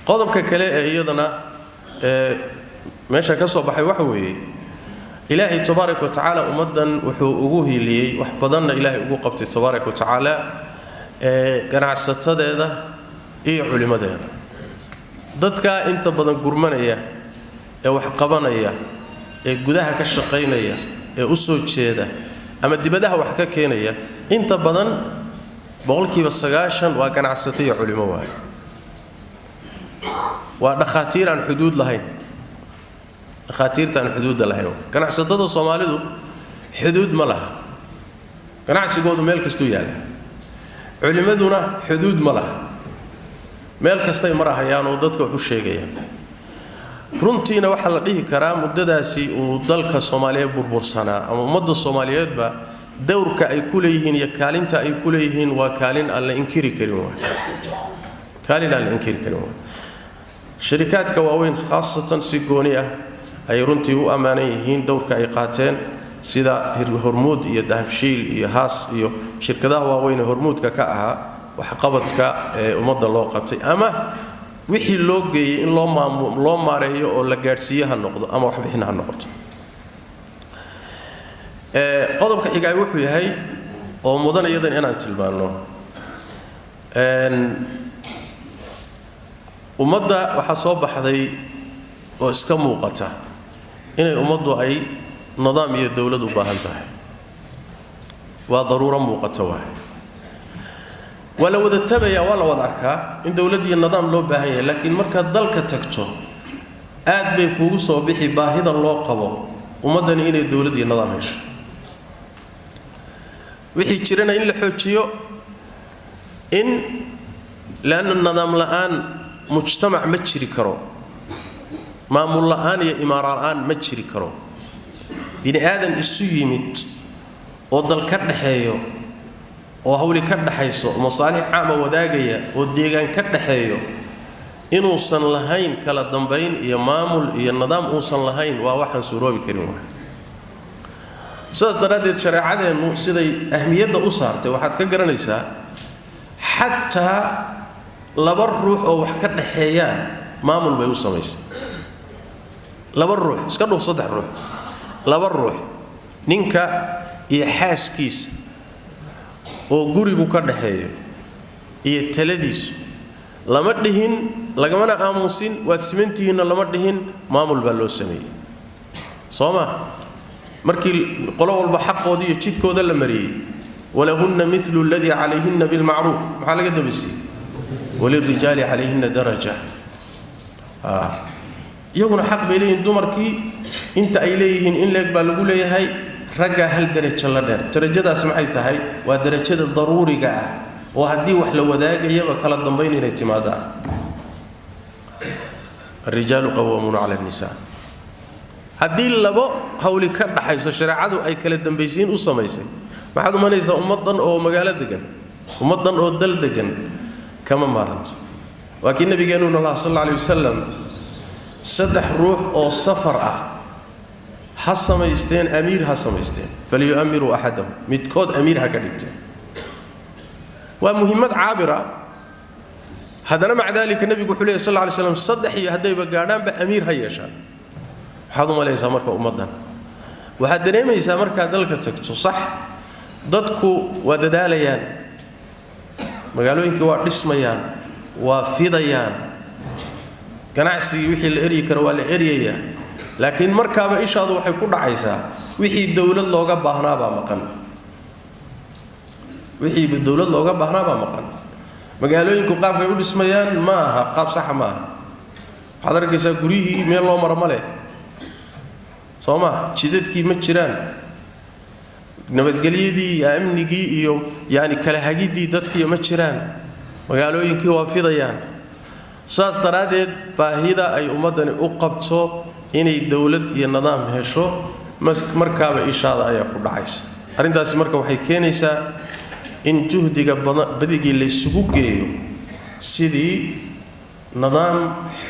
Qodobka kale ee iyadana meesha ka soo baxay waxa weeye Ilaahay tabaaraka wa tacaala ummaddan wuxuu ugu hiiliyey, wax badanna Ilaahay ugu qabtay tabaaraka wa tacaala, ganacsatadeeda iyo culimmadeeda. Dadka inta badan gurmanaya ee wax qabanaya ee gudaha ka shaqaynaya ee u soo jeeda ama dibadaha wax ka keenaya, inta badan 90% waa ganacsato iyo culimo waaye. Waa dhakhaatiir aan xuduud lahayn, dhakhaatiirta aan xuduudda lahayn. Ganacsatada Soomaalidu xuduud ma laha, ganacsigoodu meel kastuu yaalla. Culimmaduna xuduud ma laha, meel kastay marahayaan oo dadka wax u sheegayaan. Runtiina waxaa la dhihi karaa muddadaasi uu dalka Soomaaliyeed burbursanaa ama ummadda Soomaaliyeedba dowrka ay ku leeyihiin iyo kaalinta ay ku leeyihiin waa kaalin aan la inkiri karin waay, kaalin aan la inkiri karin waay. Sharikaadka waaweyn khaasatan si gooni ah ay runtii u ammaanan yihiin dowrka ay qaateen, sida Hormuud iyo Dahabshiil iyo Haas iyo shirkadaha waaweyn ee hormuudka ka ahaa waxqabadka ee ummadda loo qabtay, ama wixii loo geeyey in loo maareeyo oo la gaadhsiiye ha noqdo ama waxbixin ha noqoto. Qodobka xigaay wuxuu yahay oo mudan iyadan inaan tilmaanno, ummadda waxaa soo baxday oo iska muuqata inay ummaddu ay nidaam iyo dowlad u baahan tahay. Waa daruuro muuqata waay. Waa la wada tabayaa, waa la wada arkaa in dowlad iyo nidaam loo baahan yahay, laakiin markaad dalka tagto aad bay kuugu soo bixi baahida loo qabo ummaddani inay dowlad iyo nidaam hesho. Wixii jirana in la xoojiyo, in laanna nidaam la'aan mujtamac ma jiri karo, maamul la'aan iyo imaara la'aan ma jiri karo. Bini aadan isu yimid oo dal ka dhaxeeyo oo hawli ka dhaxayso oo masaalix caama wadaagaya oo deegaan ka dhaxeeyo, inuusan lahayn kala dambayn iyo maamul iyo nidaam uusan lahayn waa waxaan suuroobi karin. Waa sidaas daraaddeed shareecadeennu siday ahmiyadda u saartay waxaad ka garanaysaa, xataa laba ruux oo wax ka dhaxeeyaan maamul bay u samaysay. Laba ruux iska dhuuf, saddex ruux, laba ruux, ninka iyo xaaskiisa oo gurigu ka dhaxeeyo iyo taladiisu, lama dhihin, lagamana aamusin, waad simantihiinna lama dhihin, maamul baa loo sameeyey. Soo ma markii qolo walba xaqooda iyo jidkooda la mariyey, walahunna milu aladii calayhinna bilmacruuf, maxaa laga dambaysiiyey? Walilrijaali calayhinna daraja. Iyaguna xaq bay leeyihiin dumarkii, inta ay leeyihiin in leeg baa lagu leeyahay. Raggaa hal darajo la dheer. Darajadaas maxay tahay? Waa darajada daruuriga ah oo haddii wax la wadaagayaba kala dambayn inay timaadaan. Alrijaalu qawaamuuna cala annisaa. Haddii labo hawli ka dhaxayso shareecadu ay kala dambaysiin u samaysay, maxaad umanaysaa ummaddan oo magaalo degan, ummaddan oo dal degan? Kama maaranto. Waa kii nabigeenuna laha sal alla alay wasalam, saddex ruux oo safar ah ha samaysteen amiir, ha samaysteen, falyu'amiruu axadahum, midkood amiir ha ka dhigteen. Waa muhimmad caabira. Haddana maca daalika nebigu wuxuu leeyay sal alla alay slam, saddex iyo haddayba gaadhaanba amiir ha yeeshaan. Waxaad u malaysaa marka ummaddan, waxaad dareemaysaa markaad dalka tagto, sax, dadku waa dadaalayaan, magaalooyinkii waa dhismayaan, waa fidayaan, ganacsigii wixii la eryi karo waa la eryayaa, laakiin markaaba ishaadu waxay ku dhacaysaa wixii dowlad looga baahnaabaa maqan, wixii dowlad looga baahnaabaa maqan. Magaalooyinku qaabkay u dhismayaan ma aha qaab saxa, ma aha. Waxaad arkaysaa guryihii meel loo maro ma leh, soo ma jidadkii ma jiraan, nabadgelyadii iyo amnigii iyo yani kala hagiddii dadkii ma jiraan, magaalooyinkii waa fidayaan. Saas daraaddeed baahida ay ummaddani u qabto inay dowlad iyo nidaam hesho markaaba ishaada ayaa ku dhacaysa. Arrintaasi marka waxay keenaysaa in juhdiga badigii laysugu geeyo sidii nidaam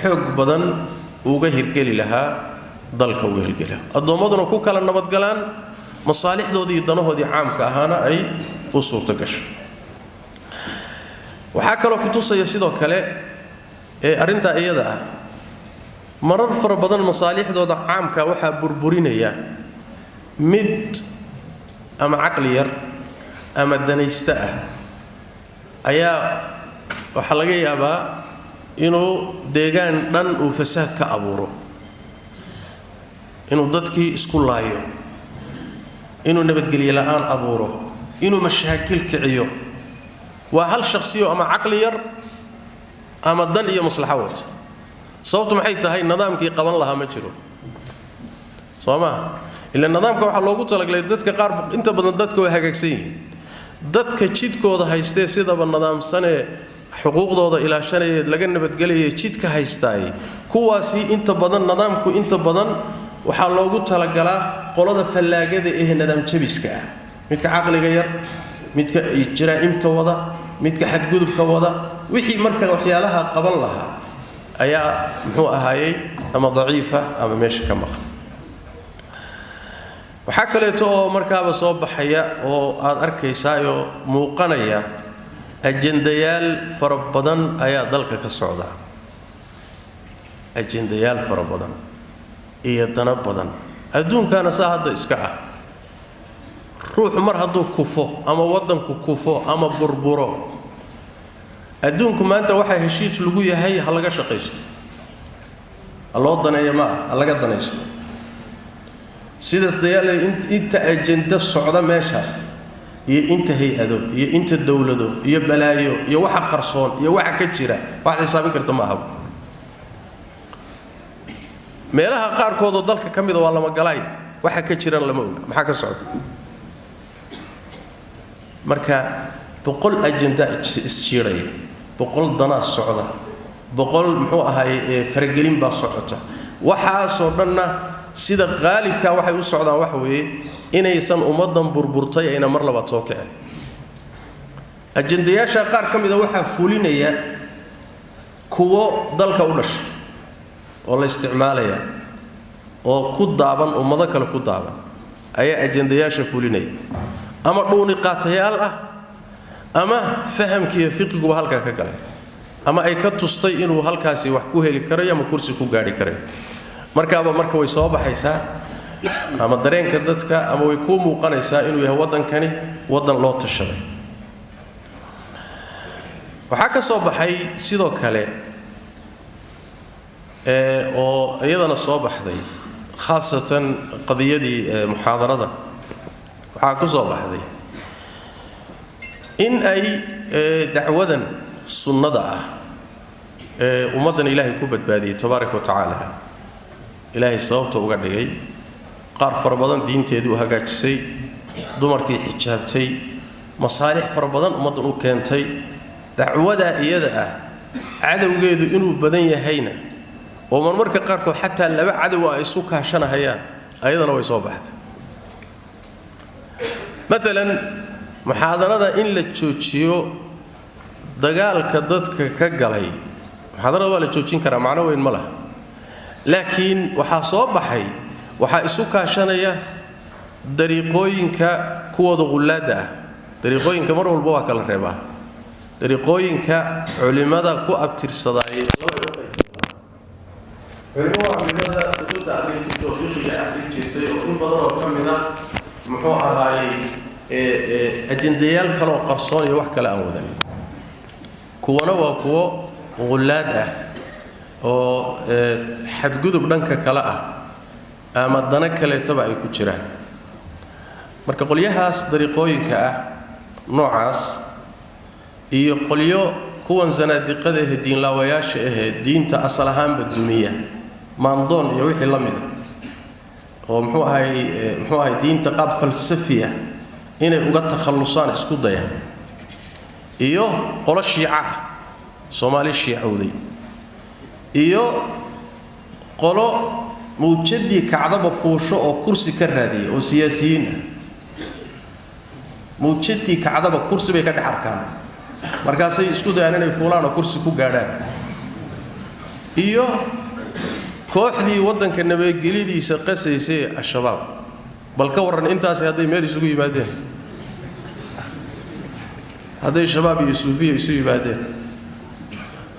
xoog badan uga hirgeli lahaa dalka, uga hirgeli lahaa, addoommaduna ku kala nabadgalaan, masaalixdoodii iyo danahoodii caamka ahaana ay u suurto gasho. Waxaa kaloo ku tusaya sidoo kale ee arrintaa iyada ah, marar fara badan masaalixdooda caamka waxaa burburinaya mid ama caqli yar ama danayste ah ayaa waxaa laga yaabaa inuu deegaan dhan uu fasaad ka abuuro, inuu dadkii isku laayo, inuu nabadgelye la'aan abuuro, inuu mashaakil kiciyo. Waa hal shakhsiyo ama caqli yar ama dan iyo maslaxo wata. Sababtu maxay tahay? Nidaamkii qaban lahaa ma jiro, soo ma ila nidaamka waxaa loogu talagalay dadka qaar, inta badan dadka way hagaagsan yihiin, dadka jidkooda haystee sidaba nidaamsanee xuquuqdooda ilaashanaya, laga nabadgelaya jidka haystaay, kuwaasi inta badan nidaamku inta badan waxaa loogu talagalaa qolada fallaagada ee nidaam jabiska ah, midka caqliga yar, midka jaraa'imta wada, midka xadgudubka wada. Wixii marka waxyaalaha qaban lahaa ayaa muxuu ahaayey ama daciifa ama meesha ka maqan. Waxaa kaleeto oo markaaba soo baxaya oo aad arkaysaayoo muuqanaya, ajendayaal fara badan ayaa dalka ka socda, ajendayaal fara badan iyo dana badan. Adduunkaana saa hadda iska ah, ruuxu mar hadduu kufo ama waddanku kufo ama burburo, adduunku maanta waxaa heshiis lagu yahay ha laga shaqaysto, ha loo daneeyo, ma ah ha laga danaysto. Sidaas dayaal inta ajenda socda meeshaas Iyo inta hay-ado iyo inta dowlado iyo balaayo iyo waxa qarsoon iyo waxa ka jira, wax xisaabin karta ma ahaba. Meelaha qaarkoodoo dalka ka mida waa lama galaay, waxa ka jirana lama oga maxaa ka socda. Marka 100 ajenda isjiiraya, 100 danaa socda, 100 muxuu ahaay faragelin baa socota. Waxaasoo dhanna sida qaalibkaa waxay u socdaan waxa weeye inaysan ummaddan burburtay ayna mar labaad soo kicin. Ajendayaasha qaar ka mida waxaa fulinaya kuwo dalka u dhashay oo la isticmaalaya oo ku daaban ummado kale ku daaban ayaa ajendayaasha fulinaya, ama dhuuni qaatayaal ah, ama fahamkiiyo fiqiguba halkaa ka galay, ama ay ka tustay inuu halkaasi wax ku heli karayo ama kursi ku gaadhi karayo. Markaaba marka way soo baxaysaa ama dareenka dadka ama way kuu muuqanaysaa inuu yahay waddankani waddan loo tashaday. Waxaa ka soo baxay sidoo kale oo iyadana soo baxday, khaasatan qadiyadii muxaadarada, waxaa ku soo baxday in ay dacwadan sunnada ah ee ummaddan Ilaahay ku badbaadiyey tabaaraka wa tacaala, Ilaahay sababta uga dhigay, qaar fara badan diinteedii u hagaajisay, dumarkii xijaabtay, masaalix fara badan ummaddan u keentay, dacwadaa iyada ah cadowgeedu inuu badan yahayna oo marmarka qaarkood xataa laba cadow ay isu kaashanahayaan, ayadana way soo baxday. Maalan muxaadarada in la joojiyo, dagaalka dadka ka galay muxaadarada waa la joojin karaa, macno weyn ma laha. Laakiin waxaa soo baxay waxaa isu kaashanaya dariiqooyinka kuwooda qullaadda ah. Dariiqooyinka mar walba waa kala reebaa. Dariiqooyinka culimmada ku abtirsadaayay culimo waa culimada kutubta akhrin jirtay oo fiqiga akhrin jirtay, oo in badan oo ka mid ah muxuu ahaayey ajendayaal kaleoo qarsoon iyo wax kale aan wadan. Kuwana waa kuwo qullaad ah oo xadgudub dhanka kale ah ama dana kaleetaba ay ku jiraan. Marka qolyahaas dariiqooyinka ah noocaas iyo qolyo kuwan sanaadiqada ahe, diinlaawayaasha ahee diinta asal ahaanba dumiya, maandoon iyo wixii la mida, oo muxuu ahay diinta qaab falsafi ah inay uga takhallusaan isku daya, iyo qolo shiica ah, Soomaali shiicowday, iyo qolo mawjadii kacdaba fuusho oo kursi ka raadiya oo siyaasiyiin ah. Mawjadii kacdaba kursi bay ka dhex arkaan, markaasay isku dayaan inay fuulaan oo kursi ku gaadhaan, iyo kooxdii waddanka nabadgelyadiisa qasaysay, Al-Shabaab. Bal ka warran intaasi hadday meel isugu yimaadeen, hadday Shabaab iyo Suufiya isu yimaadeen,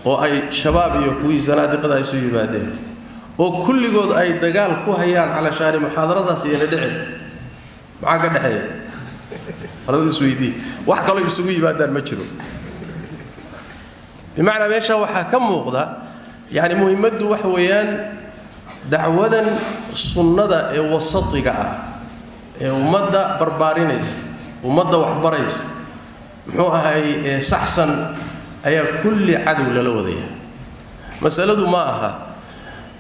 oo ay Shabaab iyo kuwii sanaadiqada isu yimaadeen, oo kulligood ay dagaal ku hayaan calashaani muxaadaradaas iyana dhicin, maxaa ka dhexeeya? Haladu isweydii, wax kaloo isugu yimaadaan ma jiro. Bimacnaa meesha waxaa ka muuqda, yacni muhimaddu waxa weeyaan dacwadan sunnada ee wasatiga ah ee ummadda barbaarinaysa, ummadda waxbaraysa, muxuu ahay saxsan, ayaa kulli cadow lala wadaya. Masaladu ma aha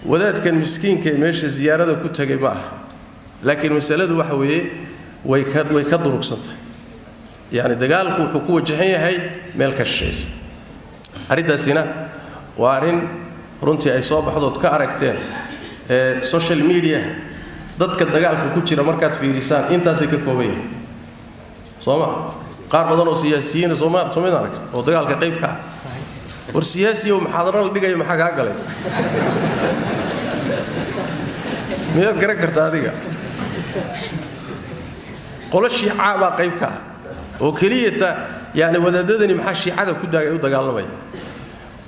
wadaadkan miskiinka ee meesha siyaarada ku tagay ma aha, laakiin masaladu waxa weeye way ka durugsan tahay. Yacni dagaalku wuxuu ku wajahan yahay meel ka shisheeysa. Arrintaasina waa arrin runtii ay soo baxdood ka aragteen ee social media. Dadka dagaalka ku jira markaad fiirisaan intaasay ka kooban yihiin, soo ma? Qaar badan oo siyaasiyiina sooma soomid arag oo dagaalka qayb ka ah. War siyaasiya oo muxaadaro la dhigayo maxaa kaa galay? Miyaad garan kartaa adiga? Qolo shiicaa baa qayb ka ah oo keliyata. Yani wadaadadani maxaa shiicada ku daagay u dagaalamaya?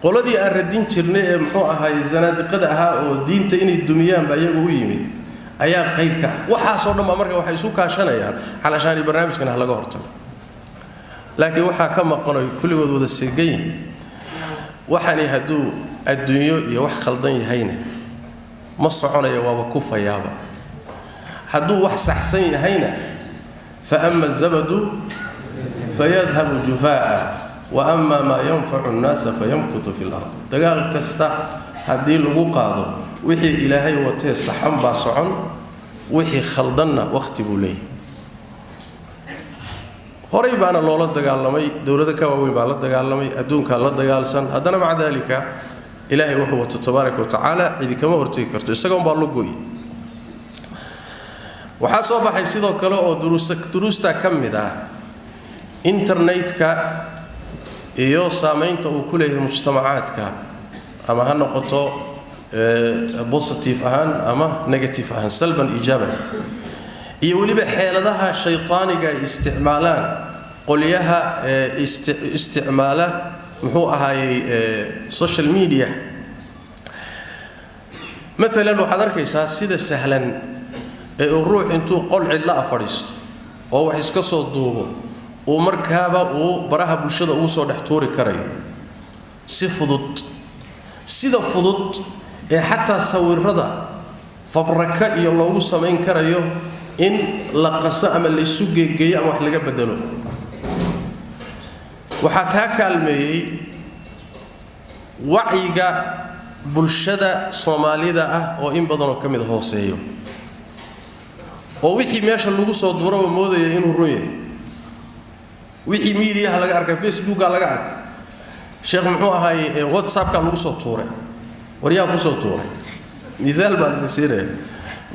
Qoladii aan radin jirnay ee muxuu ahaay zanaadiqada ahaa oo diinta inay dumiyaan baa iyagu u yimid ayaa qayb ka ah. Waxaasoo dhan baa marka waxay isu kaashanayaan xalashaani barnaamijkan ha laga hortago. Laakiin waxaa ka maqan oy kulligood wada seegan yihin, waxani hadduu adduunyo iyo wax khaldan yahayna ma soconaya, waaba kufayaaba. Hadduu wax saxsan yahayna fa ama zabadu Fayadhabu jufaa, wa ama maa yanfacu nnaasa fayamkutu fi lard. Dagaal kasta haddii lagu qaado wixii Ilaahay watee saxan baa socon, wixii khaldanna wakhti buu leeyahay. Horay baana loola dagaalamay, dowlado ka waaweyn baa la dagaalamay, adduunkaa la dagaalsan, haddana maca daalika Ilaahay wuxuu wato tabaaraka wa tacaala cidi kama hortegi karto, isaga unbaa loo gooyey. Waxaa soo baxay sidoo kale oo duruustaa ka mid ah internetka iyo saamaynta uu ku leeyahay mujtamacaadka, ama ha noqoto positive ahaan ama negative ahaan, salban iijaaban, iyo weliba xeeladaha shaytaaniga ay isticmaalaan qolyaha isticmaala muxuu ahaayey social media. Maalan waxaad arkaysaa sida sahlan ee uu ruux intuu qol cidla a fadhiisto oo wax iska soo duubo uu markaaba uu baraha bulshada ugu soo dhex tuuri karayo si fudud, sida fudud ee xataa sawirada fabraka iyo loogu samayn karayo in la qaso ama laysu geegeeyo ama wax laga bedelo. Waxaa taa kaalmeeyey wacyiga bulshada Soomaalida ah oo in badanoo ka mid hooseeyo, oo wixii meesha lagu soo duuraba moodaya inuu run yahay. Wixii miidiyaha laga arkay, Facebooka laga arkay, sheekh muxuu ahaay, WhatsAppka lagu soo tuuray, waryaa kusoo tuuray. Miaal baan idin siinaya: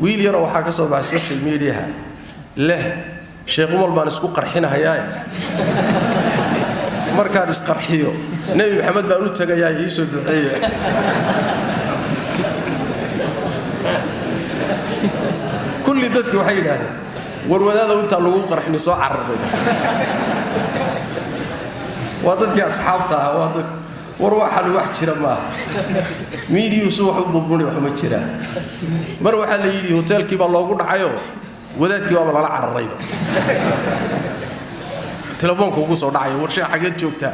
wiil yaroo waxaa ka soo baxay social mediaha leh, "Sheekh Umal baan isku qarxinahayaa, markaan isqarxiyo Nebi Maxamed baan u tagayaa, iisoo duceeya." Kulli dadki waxay yidhaahdeen, "War wadaada, intaa lagu qarxini soo cararbay." Waa dadkii asxaabta ah, waa dad war waxan wax jira maaha, miidiyuusu wax u burburi, wax uma jiraan. Mar waxaa la yidhi hoteelkii baa loogu dhacayoo wadaadkii baaba lala cararayba, telefoonka ugu soo dhacaya, "War sheekh, xageed joogtaa?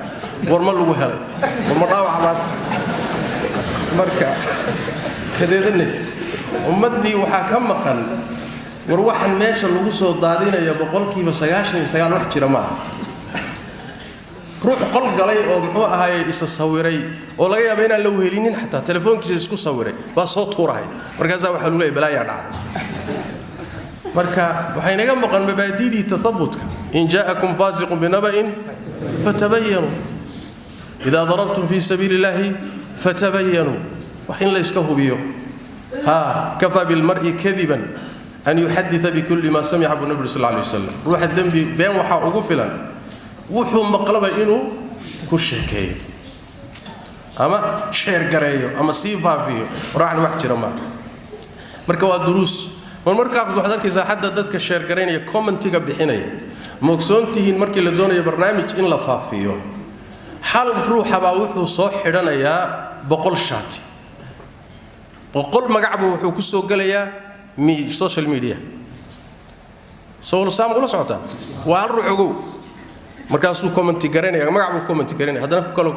War ma lagu helay? War ma dhaawac maanta?" Marka kadeedanay ummaddii waxaa ka maqan, war waxan meesha lagu soo daadinaya 99% wax jira maaha. Ruux qol galay oo muxuu ahaayey isa sawiray oo laga yaaba inaan la wehelinin, xataa telefoonkiisa isku sawiray baa soo tuurahay, markaasaa waxaa lagu leeyahay balaayaa dhacday. Marka waxay naga maqan mabaadidii tathabutka: in jaa'akum faasiqun binaba'in fatabayanuu, idaa darabtum fii sabiili illaahi fatabayanuu. Wax in layska hubiyo. Ha kafaa bilmar'i kadiban an yuxadita bikulli ma samica, buu nabi sal alay wasalam. Ruuxa dembi been waxaa ugu filan wuxuu maqlaba inuu ku sheekeeyo ama sheergareeyo ama sii faafiyo. Raacna wax jira maaha. Marka waa duruus. Mar markaa waxaad arkaysaa xadda dadka sheergaraynaya, commentiga bixinaya. Ma ogsoon tihiin markii la doonayo barnaamij in la faafiyo, hal ruuxabaa wuxuu soo xidhanayaa 100 shaati, 100 magacbuu wuxuu ku soo gelayaa social media? Soo saam ula socotaan? Waa hal ruux, ogow. Markaasuu commenti garanaya, magac buu commenti garanaya, haddana ku kalo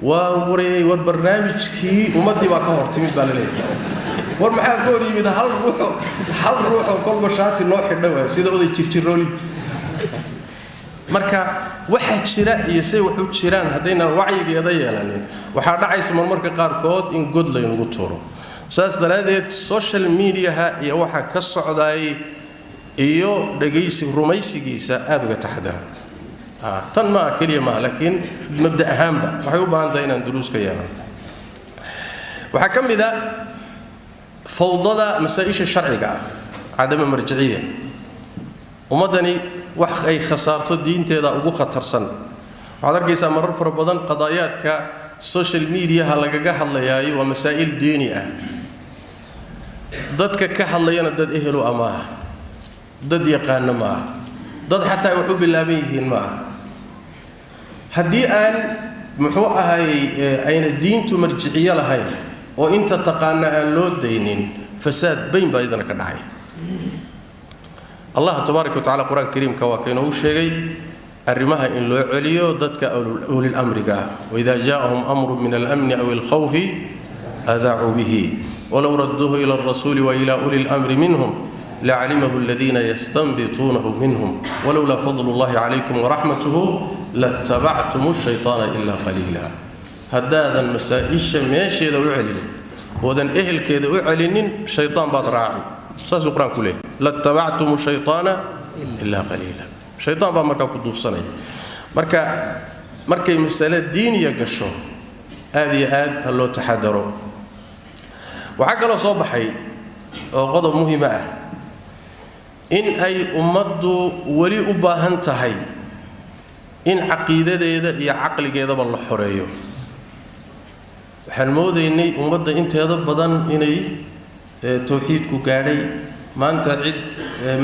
waa wareeyey. War barnaamijkii ummaddii baa ka hor timid baa la leeyahay. War maxaa ka hor yimid? Hal ruuxo, hal ruuxoo kolba shaati noo xidha waay, sida oday jirjirooli. Marka waxa jira iyo say wax u jiraan haddaynaan wacyigeeda yeelanin, waxaa dhacaysa marmarka qaarkood in god laynagu tuuro. Saas daraaddeed social mediaha iyo waxa ka socdaay iyo dhegaysi rumaysigiisa aada uga taxadara. Tan maaha keliya maaha, laakiin mabda ahaanba waxay u baahan tahay inaan duruus ka yeelano. Waxaa ka mid a fawdada masaa-isha sharciga ah, cadama marjiciya. Ummaddani wax ay khasaarto diinteeda ugu khatarsan. Waxaad arkaysaa marar fara badan qadaayaadka social mediaha lagaga hadlayaayo waa masaa'il diini ah, dadka ka hadlayana dad ehelu ah maaha, dad yaqaano ma aha, dad xataa ay wax u bilaaban yihiin ma aha. Haddii aan muxuu ahay ayna diintu marjiciyo lahayn oo inta taqaana aan loo daynin, fasaad bayn baa iyadana ka dhacay. Allah tabaaraka wa tacala Qur-aanka kariimka waa kainoogu sheegay arrimaha in loo celiyo dadka ulil amriga ah: waida jaa'ahum amru min alamni aw alkhawfi adaacuu bihi walow radduuhu ila alrasuuli wa ila uli lamri minhum Lacalimahu aladiina yastanbituunahu minhum walowlaa fadlu llahi calaykum waraxmatuhu latabactum shaytaana ilaa qaliila. Haddaadan masaa-isha meesheeda u celinin oodan ehelkeeda u celinin, shaytaan baad raaci. Saasuu qur-aanku leeyahy: latabactum shaytaana ilaa qaliila. Shaytaan baa markaa ku duufsanaya. Marka markay masale diiniya gasho, aad iyo aad ha loo taxadaro. Waxaa kaloo soo baxay oo qodob muhiima ah in ay ummaddu weli u baahan tahay in caqiidadeeda iyo caqligeedaba la xoreeyo. Waxaan moodaynay ummadda inteeda badan inay towxiidku gaadhay. Maanta cid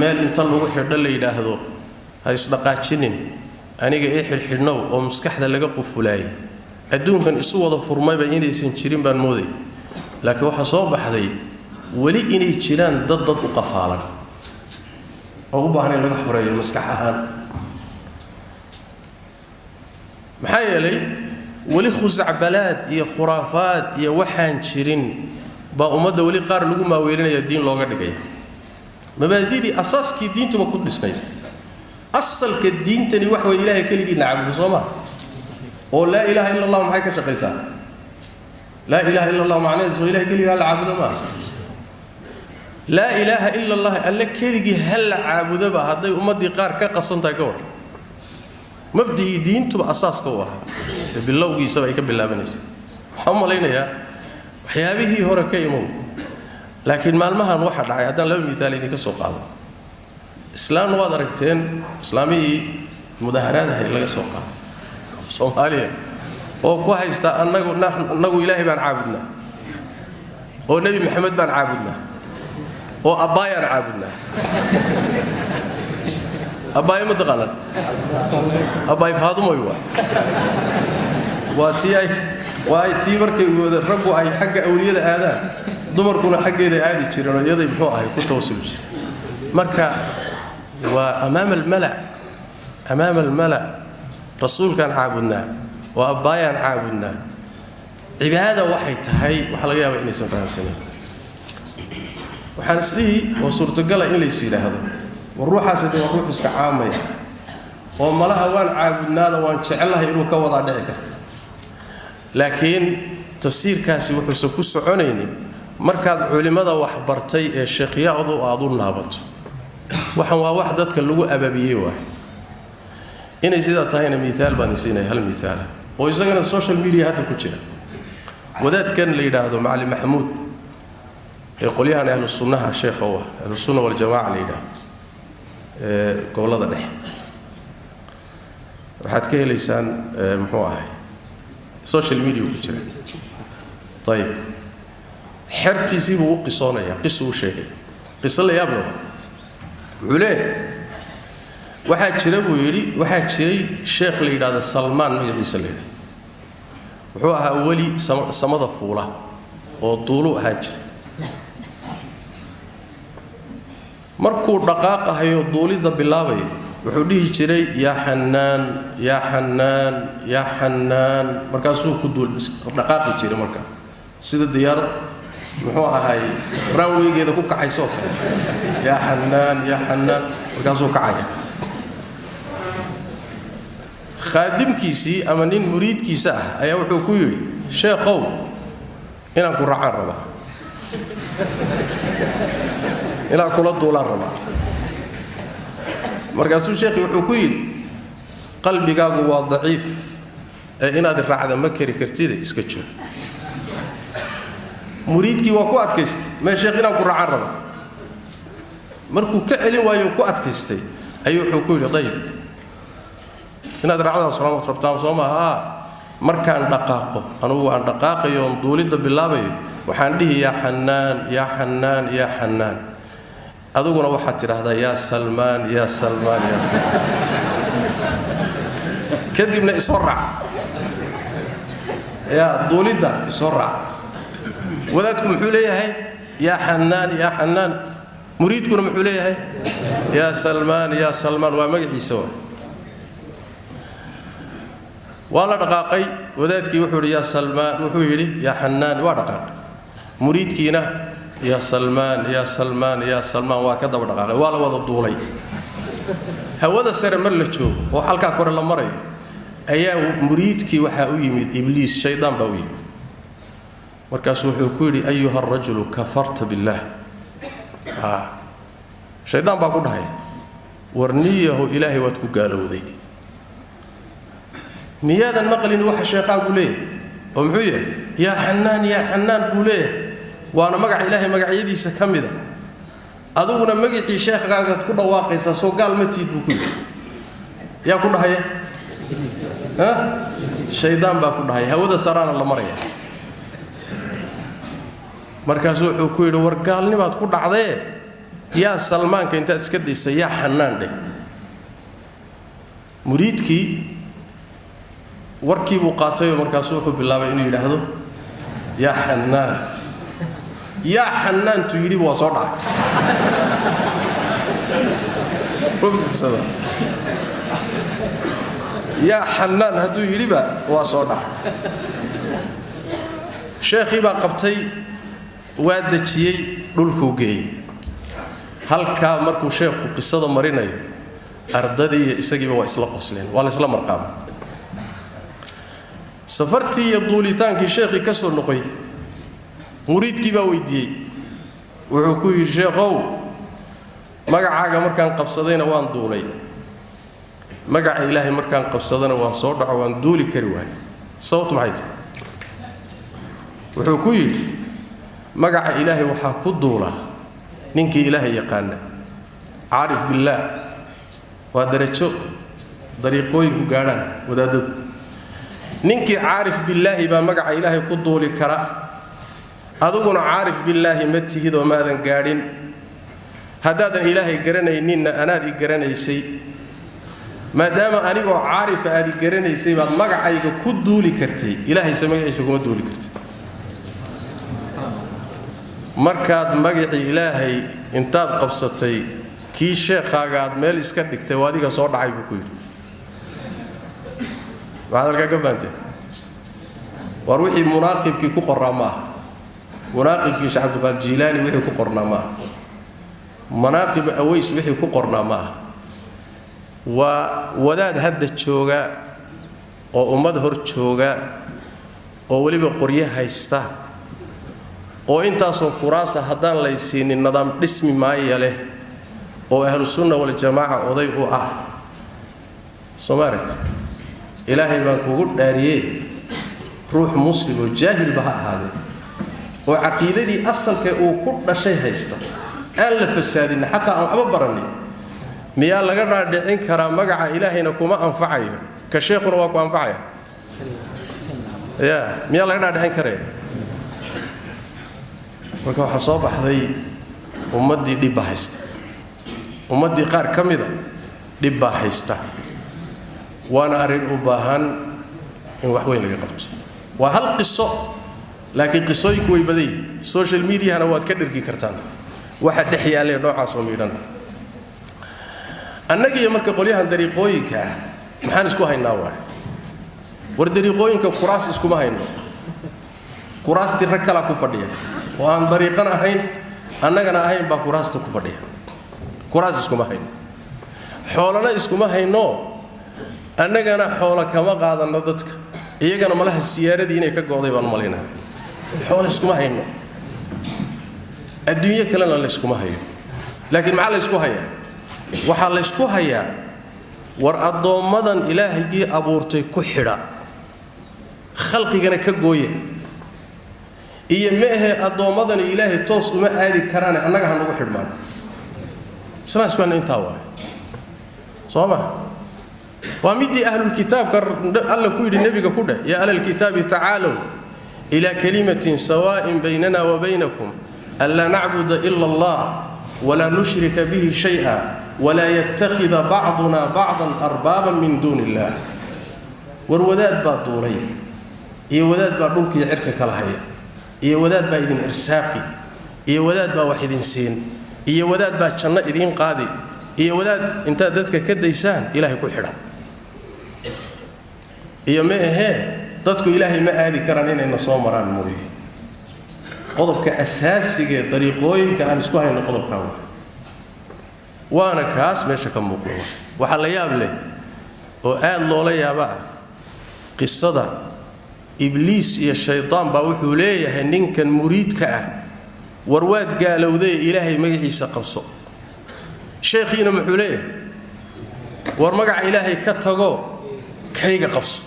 meel inta lagu xidho la yidhaahdo ha isdhaqaajinin, aniga ii xidhxidhnow, oo maskaxda laga qufulaayay, adduunkan isu wada furmayba inaysan jirin baan mooday. Laakiin waxaa soo baxday weli inay jiraan dad u qafaalan oo u baahan in laga xoreeyo maskax ahaan. Maxaa yeelay, weli khusacbalaad iyo khuraafaad iyo waxaan jirin baa ummadda weli qaar lagu maaweelinaya, diin looga dhigaya. Mabaadidii asaaskii diintuba ku dhisnay, asalka diintani wax way Ilaahay keligii la caabudo, soo maa? Oo laa ilaaha illa Allah maxay ka shaqaysaa? Laa ilaaha illa Allah macnaheedu soo Ilahay keligii ha la caabudo maaha? Laa ilaaha illa Allah, alle keligii ha la caabudoba, hadday ummaddii qaar ka qasan tahay, ka war mabdihii diintuba asaaska u ahaa ee bilowgiisaba ay ka bilaabanaysa? Waxaan u malaynayaa waxyaabihii hore ka imow, laakiin maalmahan waxa dhacay haddaan laba miaal idinka soo qaado. Islaan waad aragteen, islaamihii mudaaharaadahay laga soo qaado Soomaaliya oo ku haysta annagu annagu Ilaahay baan caabudnaa, oo Nebi Maxamed baan caabudnaa, oo abbaayaan caabudnaa. Abbaayo ma taqaanaan? Abbaay Faadumoy waa tii ay waa ay tii markay wada raggu ay xagga awliyada aadaan, dumarkuna xaggeeda aadi jireen oo iyaday muxuu ahay ku tawasuli jireen. Marka waa amaama almala, amaama almala, rasuulkaan caabudnaa oo abbaayaan caabudnaa. Cibaada waxay tahay waxaa laga yaabaa inaysan fahamsanayn. Waxaan isdhihi oo suurtagala in lays yidhaahdo, war ruuxaasi de waa ruux iska caamaya oo malaha waan caabudnaada, waan jecelahay inuu ka wadaa dhici karta. Laakiin tafsiirkaasi wuxuusan ku soconaynin markaad culimmada wax bartay ee sheekhyaadu aad u naabato. Waxan waa wax dadka lagu ababiyey. Waay inay sidaa tahayna miaal baan isiinaya, hal miaala oo isagana social media hadda ku jira. Wadaadkan la yidhaahdo Macalin Maxamuud ee qolyahan ahlu sunnaha sheekha u ah, Ahlusunna Waljamaca la yidhaahdo ee gobollada dhexe, waxaad ka helaysaan muxuu ahay social media ku jira. Ayib, xertiisii buu u qisoonayaa, qisuu u sheegay, qiso la yaab leh. Wuxuu leeyahay, waxaa jira buu yidhi, waxaa jiray sheekh la yidhahdo Salmaan magaciisa la yidhahdo. Wuxuu ahaa weli samada fuula oo duulu ahaan jiray. Markuu dhaqaaqahayo, duulidda bilaabayo, wuxuu dhihi jiray: "Yaa Xannaan, yaa Xannaan, yaa Xannaan." Markaasuu ku duul dhaqaaqi jiray, marka sida diyaarad muxuu ahay runwaygeeda ku kacaysoo kale, "Yaa Xannaan, yaa Xannaan." Markaasuu kacaya. Khaadimkiisii ama nin muriidkiisa ah ayaa wuxuu ku yidhi: "Sheekhow, inaan ku raacaan rabaa, inaan kula duulaan rabaa." Markaasuu sheekhi wuxuu ku yidhi: "Qalbigaagu waa daciif ee inaad raacda ma kari kartide, iska joog." Muriidkii waa ku adkaystay: "Mee sheekh, inaan ku raacaan rabaa." Markuu ka celin waayo, ku adkaystay, ayuu wuxuu ku yidhi: "Dayib, inaad raacdaan soo rabtaan, soo maaha? Markaan dhaqaaqo, anugu aan dhaqaaqayo oon duulidda bilaabayo, waxaan dhihi: 'Yaa Xannaan, yaa Xannaan, yaa Xannaan.' Adiguna waxaad tidhaahdaa: 'Yaa Salmaan, yaa Salmaan, yaa Salmaan.' Kadibna isoo raac, yaa duulidda isoo raac." Wadaadku muxuu leeyahay? "Yaa Xannaan, yaa Xannaan." Muriidkuna muxuu leeyahay? "Yaa Salmaan, yaa Salmaan." Waa magaciisa. Waa la dhaqaaqay. Wadaadkii wuxuu yidhi: "Yaa Salmaan." Wuxuu yidhi: "Yaa Xannaan." Waa dhaqaaqay. Muriidkiina Yaa Salmaan, yaa Salmaan, yaa Salmaan, waa ka daba dhaqaaqay. Waa la wada duulay. Hawada sare mar la joogo oo halkaa kore la marayo ayaa muriidkii waxaa u yimid Ibliis, shaydaan baa u yimid. Markaasuu wuxuu ku yidhi: "Ayuha arajulu, kafarta billaah." Shaydaan baa ku dhahaya: "War niyahu, Ilaahay waad ku gaalowday. Miyaadan maqlin waxa sheekhaagu leeyahay?" Oo muxuu yahay? "Yaa Xannaan, yaa Xannaan" buu leeyahay, waana magaca Ilaahay magacyadiisa ka mida. Adiguna magacii sheekhaagaad ku dhawaaqaysaa, soo gaal ma tiid? Buu ku yidhi. Yaa ku dhahaya? Shaydaan baa ku dhahaya. Hawada saraana la maraya. Markaasuu wuxuu ku yidhi: "War gaalnimaad ku dhacdee, yaa Salmaanka intaad iska daysa, yaa Xannaan dheh." Muriidkii warkii buu qaatayoo markaasuu wuxuu bilaabay inuu yidhaahdo "Yaa Xannaan, yaa Xannaantu" yidhiba waa soo dhacay. Yaa Xannaan hadduu yidhiba waa soo dhacay. Sheekhii baa qabtay, waa dejiyey, dhulkuu geeyey. Halkaa markuu sheekhu qisada marinayo, ardadii iyo isagiiba waa isla qosleen, waa la isla marqaamay. Safartii iyo duulitaankii sheekhii ka soo noqoy, muriidkii baa weydiiyey. Wuxuu ku yidhi: "Sheekhow, magacaaga markaan qabsadayna waan duulay, magaca Ilaahay markaan qabsadana waan soo dhaco, waan duuli kari waayay. Sababtu maxay tahay?" Wuxuu ku yidhi: "Magaca Ilaahay waxaa ku duula ninkii Ilaahay yaqaana, caarif billaah. Waa darajo dariiqooyinku gaadhaan wadaadadu. Ninkii caarif billaahi baa magaca Ilaahay ku duuli kara. Adiguna caarif billaahi ma tihid oo maadan gaadhin. Haddaadan Ilaahay garanayninna anaad i garanaysay. Maadaama anigoo caarifa aad i garanaysay baad magacayga ku duuli kartay, Ilaahayse magaciisa kuma duuli kartay. Markaad magacii Ilaahay intaad qabsatay, kii sheekhaaga aad meel iska dhigtay, waa adiga soo dhacay," buu ku yidhi. Maxaad halkaa ka fahanteen? War wixii munaaqibkii ku qorraa ma aha. Munaaqibkii Sheekh Cabdiqaadir Jiilaani wixii ku qornaa ma aha. Manaaqib Aways wixii ku qornaa ma aha. Waa wadaad hadda jooga oo ummad hor jooga oo weliba qoryo haysta oo intaasoo kuraasa haddaan laysiinin nidaam dhismi maaya leh, oo Ahlusunna Waljamaaca oday u ah. Soomaalit, Ilaahay baan kugu dhaariyee, ruux muslim oo jaahilba ha ahaadee oo caqiidadii asalka uu ku dhashay haysta, aan la fasaadinna, xataa aan waxba baranin, miyaa laga dhaadhicin karaa magaca Ilaahayna kuma anfacayo, ka sheekhuna waa ku anfacaya? Ya, miyaa laga dhaadhicin karaya? Marka waxaa soo baxday ummaddii dhib baa haysta. Ummaddii qaar ka mida dhib baa haysta, waana arrin u baahan in wax weyn laga qabto. Waa hal qiso, laakiin qisooyinku way badan yihin. Social mediahana waad ka dhergi kartaan waxa dhex yaallee noocaas oo miidhan. Annagiiyo marka qolyahan dariiqooyinka ah maxaan isku haynaa? Waay, war dariiqooyinka kuraas iskuma hayno. Kuraastii rag kalaa ku fadhiya oo aan dariiqana ahayn, annagana ahayn baa kuraasta ku fadhiya. Kuraas iskuma hayno, xoolana iskuma hayno. Annagana xoolo kama qaadanno dadka, iyagana malaha siyaaradii inay ka go'day baan malaynaa. Xoolo iskuma hayno, adduunyo kalena layskuma hayo. Laakiin maxaa laysku hayaa? Waxaa laysku hayaa: war addoommadan Ilaahaygii abuurtay ku xidha, khalqigana ka gooya, iyo ma ahee addoommadani Ilaahay toos uma aadi karaane, annaga ha nagu xidhmaan. Islaan isku hayno intaa waay, soo ma? Waa midii ahlulkitaabka Alla ku yidhi nebiga ku dheh: "Yaa ahlalkitaabi, tacaalow ilaa kalimatin sawaa'in baynana wa baynakum, anlaa nacbuda ila Allah walaa nushrika bihi shay'a walaa yattakhida bacduna bacdan arbaaban min duuni illah." War wadaad baa duulay, iyo wadaad baa dhulkiiyo cirka kala haya, iyo wadaad baa idin irsaaqi, iyo wadaad baa wax idin siin, iyo wadaad baa janno idiin qaadi, iyo wadaad intaad dadka ka daysaan Ilaahay ku xidha, iyo ma ahee dadku Ilaahay ma aadi karaan inayna soo maraan mooye. Qodobka asaasiga ee dariiqooyinka aan isku hayno qodobkaa waa, waana kaas meesha ka muuqda. Waxaa la yaab leh oo aad loola yaaba ah qisada Ibliis iyo shaydaan baa wuxuu leeyahay ninkan muriidka ah, war waad gaalowday, Ilaahay magaciisa qabso. Sheekhiina muxuu leeyahay? War magaca Ilaahay ka tago, kayga qabso.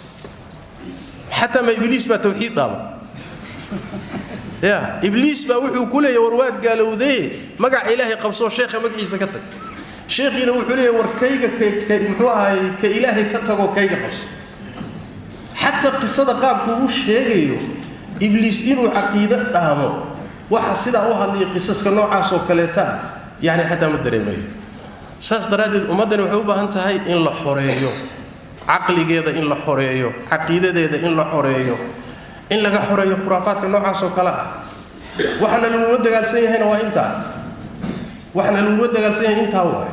Xataa ma Ibliis baa tawxiid dhaama? Ya Ibliis baa wuxuu ku leeyahay, war waad gaalowday, magaca Ilaahay qabso, sheekha magaciisa ka tag. Sheekhiina wuxuu leeyahay, war kayga, muxuu ahay, ka Ilaahay ka tago, kayga qabso. Xataa qisada qaabku u sheegayo Ibliis inuu caqiido dhaamo, waxa sidaa u hadlaya qisaska noocaas oo kaleeta ah yacni xataa ma dareemayo. Saas daraaddeed ummaddani waxay u baahan tahay in la xoreeyo caqligeeda, in la xoreeyo caqiidadeeda, in la xoreeyo, in laga xoreeyo khuraafaadka noocaas oo kale ah. Waxaana lagula dagaalsan yahayna waa intaa, waxaana lagula dagaalsan yahay intaa waaye.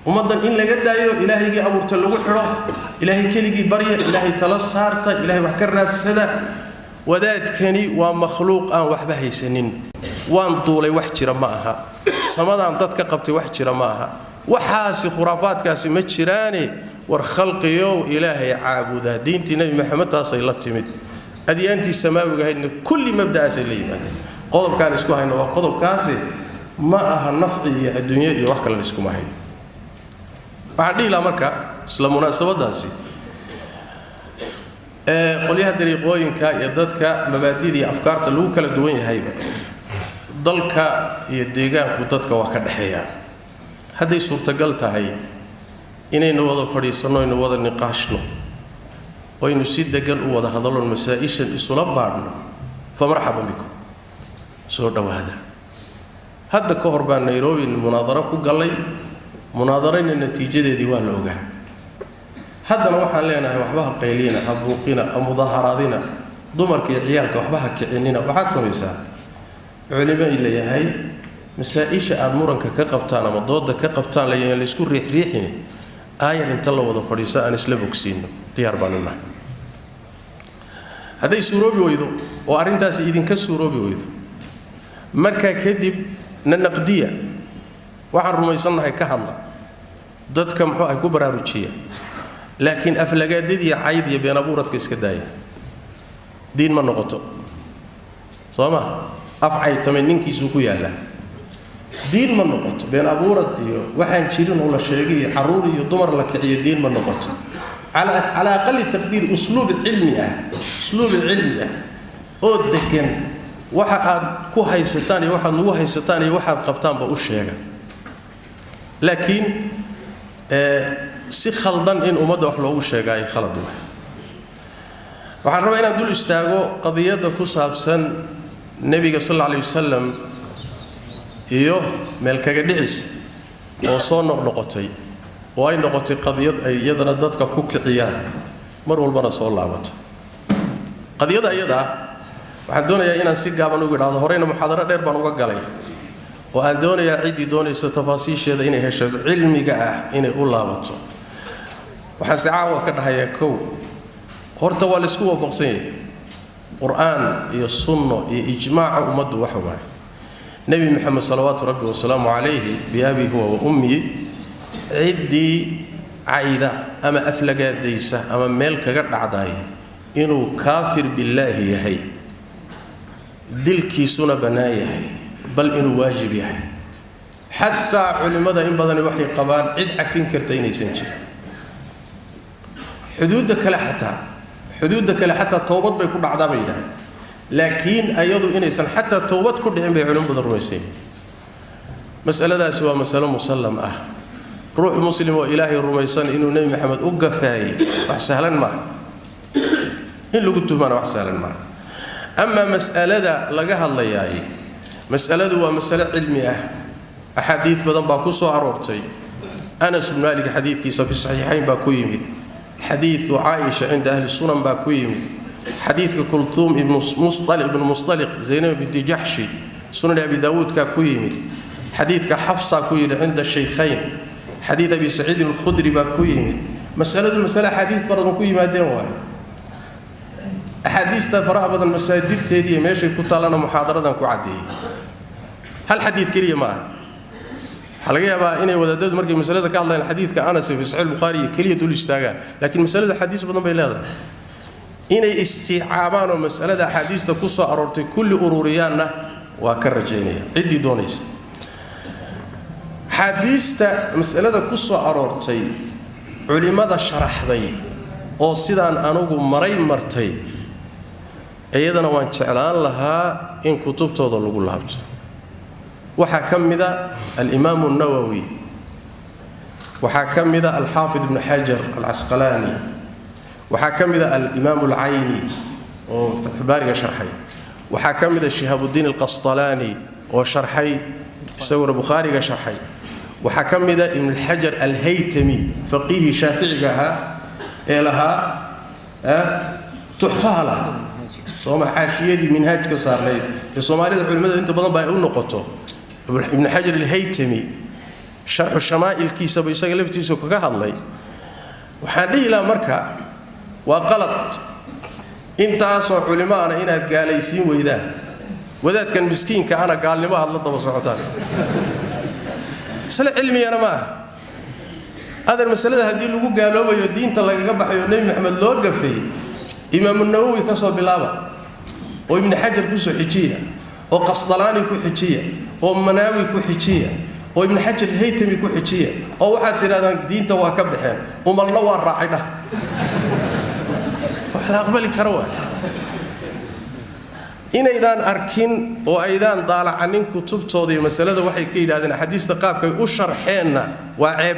Ummaddan in laga daayo Ilaahaygii abuurta lagu xidho, Ilaahay keligii barya, Ilaahay tala saarta, Ilaahay wax ka raadsada. Wadaadkani waa makhluuq aan waxba haysanin. Waan duulay wax jira ma aha, samadaan dad ka qabtay wax jira ma aha, waxaasi khuraafaadkaasi ma jiraane. War khalqiyow, Ilaahay caabudaa. Diintii Nebi Maxamed taasay la timid, adyaantii samaawiga ahaydna kulli mabda'aasay la yimaadeen. Qodobkaan isku hayno waa qodobkaasi, ma aha nafci iyo adduunyo iyo wax kale la iskuma hayo. Waxaan dhihi lahaa marka isla munaasabadaasi, qolyaha dariiqooyinka iyo dadka mabaadida iyo afkaarta lagu kala duwan yahayba, dalka iyo deegaanku dadka waa ka dhexeeyaa. Hadday suurtagal tahay inaynu wada fadhiisanno, aynu wada niqaashno, oynu si degan u wada hadalon, masaa-ishan isula baadhno, fa marxaban bikum, soo dhowaada. Hadda ka hor baa Nairobi munaadaro ku gallay, munaadarayna natiijadeedii waa la ogaa. Haddana waxaan leenahay, waxba ha qaylina, ha buuqina, ha mudaaharaadina, dumarka iyo ciyaalka waxba ha kicinina. Waxaad samaysaa, culimay leeyahay, masaa-isha aada muranka ka qabtaan ama dooda ka qabtaan layahay laysku riixriixini, aayar inta la wada fadhiiso aan isla bogsiino, diyaar baanu nahay. Hadday suuroobi weydo oo arrintaasi idinka suuroobi weydo, markaa kadib na naqdiya, waxaan rumaysannahay ka hadla, dadka muxuu ahay ku baraarujiya, laakiin aflagaadadiiyo cayd iyo been abuuradka iska daaya. Diin ma noqoto, soo ma? Af caytamay ninkiisuu ku yaallaa. Diin ma noqoto been abuurad iyo waxaan jirin oo la sheegay iyo carruur iyo dumar la kiciyo, diin ma noqoto. Calaa aqali taqdiir usluub cilmi ah, usluub cilmi ah oo degan, waxa aad ku haysataan iyo waxaad nagu haysataan iyo waxaad qabtaanba u sheega. Laakiin si khaldan in ummadda wax loogu sheegaayo khalad waay. Waxaan rabaa inaan dul istaago qadiyadda ku saabsan Nebiga sal alla alay wasalam iyo meel kaga dhiciis oo soo noqnoqotay, oo ay noqotay qadiyad ay iyadana dadka ku kiciyaan, mar walbana soo laabata. Qadiyada iyada ah waxaan doonayaa inaan si gaaban ugu idhaahdo. Horeyna muxaadaro dheer baan uga galay, oo aan doonayaa ciddii doonaysa tafaasiisheeda inay hesho cilmiga ah inay u laabato. Waxaan si caawa ka dhahayaa, kow, horta waa laysku waafaqsan yahay, Qur-aan iyo sunno iyo ijmaaca ummaddu waxa waaye, Nebi Maxamed salawaatu rabbi wasalaamu calayhi biabi huwa wa ummiyi, ciddii cayda ama aflagaadaysa ama meel kaga dhacdaay inuu kaafir billaahi yahay, dilkiisuna bannaan yahay, bal inuu waajib yahay. Xataa culimmada in badani waxay qabaan cid cafin karta inaysan jirin. Xuduudda kale xataa, xuduudda kale xataa towbad bay ku dhacdaa bay yidhahdeen, laakiin ayadu inaysan xataa towbad ku dhicin bay culimo badan rumaysayn. Masaladaasi waa masalo musallam ah. Ruux muslim oo Ilaahay rumaysan inuu Nebi Maxamed u gafaayey wax sahlan maaha, in lagu tuhmaana wax sahlan maaha. Amaa mas'alada laga hadlayaay, mas'aladu waa masale cilmi ah, axaadiid badan baa ku soo aroortay. Anas bnu Maalik xadiidkiisa fi saxiixayn baa ku yimid, xadiidu Caaisha cinda ahli sunan baa ku yimid, xadiidka Kultuum ibnu Musaliq, Zaynab binti Jaxshi, Sunani Abi Daawuudkaa ku yimid, xadiidka Xafsa ku yidhi cinda shaykhayn, xadiid Abi Saciidin Alkhudri baa ku yimid. Masaladu masale axaadiid badan ku yimaadeen waaye. Axaadiista faraha badan masaadirteedii iyo meeshay ku taallana muxaadaradan ku caddeeyey. Hal xadiid keliya ma aha. Waxaa laga yaabaa inay wadaadadu markay masalada ka hadlayaan xadiidka Anas fi Saxiix Bukhaari iyo keliya dul istaagaan, laakiin masalada xadiis badan bay leedahay. Inay istiicaabaan oo masalada axaadiista ku soo aroortay kulli ururiyaanna waa ka rajaynaya ciddii doonaysa. Axaadiista masalada ku soo aroortay culimmada sharaxday oo sidaan anugu maray martay, iyadana waan jeclaan lahaa in kutubtooda lagu laabto. Waxaa ka mida alimaamu Nawowi, waxaa ka mida alxaafid ibnu Xajar Alcasqalaani, waxaa ka mida alimaamu Alcayni oo Fatxulbaariga sharxay, waxaa ka mida Shihaabudiin Alqasطalaani oo sharxay isaguna Bukhaariga sharxay, waxaa ka mida Ibnulxajar Alhaytami, faqiihii shaaficiga ahaa ee lahaa tuxfaha lahaa sooma, xaashiyadii minhaajka saarnayd ee Soomaalida culimmada inta badan ba ay u noqoto. Ibnu Xajar Alhaytami sharxu shamaa'ilkiisaba isaga laftiisa kaga hadlay. Waxaan dhihi lahaa marka waa qalad intaasoo culimo ana inaad gaalaysiin weydaan, wadaadkan miskiinka ana gaalnimo aad la daba socotaan. Masale cilmigana ma aha adeer. Masalada haddii lagu gaaloobayo, diinta lagaga baxayo, Nebi Maxamed loo gafay, Imaamu Nawowi ka soo bilaaba oo Ibni Xajar kusoo xijiya oo Qasdalaani ku xijiya oo Manaawi ku xijiya oo Ibni Xajar Haytami ku xijiya, oo waxaad tidhahdaan diinta waa ka baxeen, umalna waa raacay dhah. Wax la aqbali karo waa inaydaan arkin oo aydaan daalacanin kutubtooda iyo masalada waxay ka yidhahdeen axaadiista qaabkay u sharxeenna waa ceeb,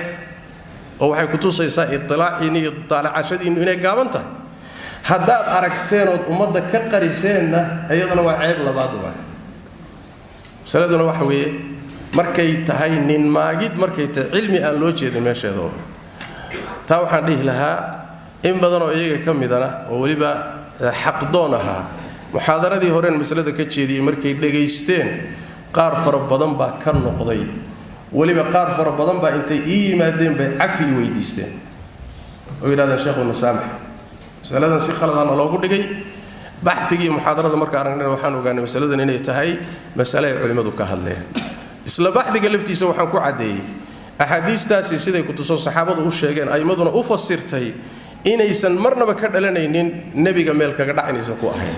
oo waxay kutusaysaa itilaaciinna iyo daalacashadiinnu inay gaaban tahay. Haddaad aragteen ood ummadda ka qariseenna, iyadana waa ceeb labaad. Waa masaladuna waxa weeye markay tahay nin maagid, markay tahay cilmi aan loo jeedin meesheeda. Taa waxaan dhihi lahaa in badanoo iyaga ka midana oo weliba xaqdoon ahaa muxaadaradii horeen masalada ka jeediyey, markay dhegaysteen qaar fara badan baa ka noqday. Weliba qaar fara badan baa intay ii yimaadeen bay cafi i weydiisteen oo yidhahdeen, sheekhu nasaamax, masaladan si khaladaana loogu dhigay. Baxigii muxaadarada marka aragnayna waxaan ogaanay masaladan inay tahay masale ay culimmadu ka hadleen. Isla baxdiga laftiisa waxaan ku caddeeyey axaadiistaasi siday kutuso saxaabadu u sheegeen, a'immaduna u fasirtay, inaysan marnaba ka dhalanaynin nebiga meel kaga dhac inaysan ku ahayn,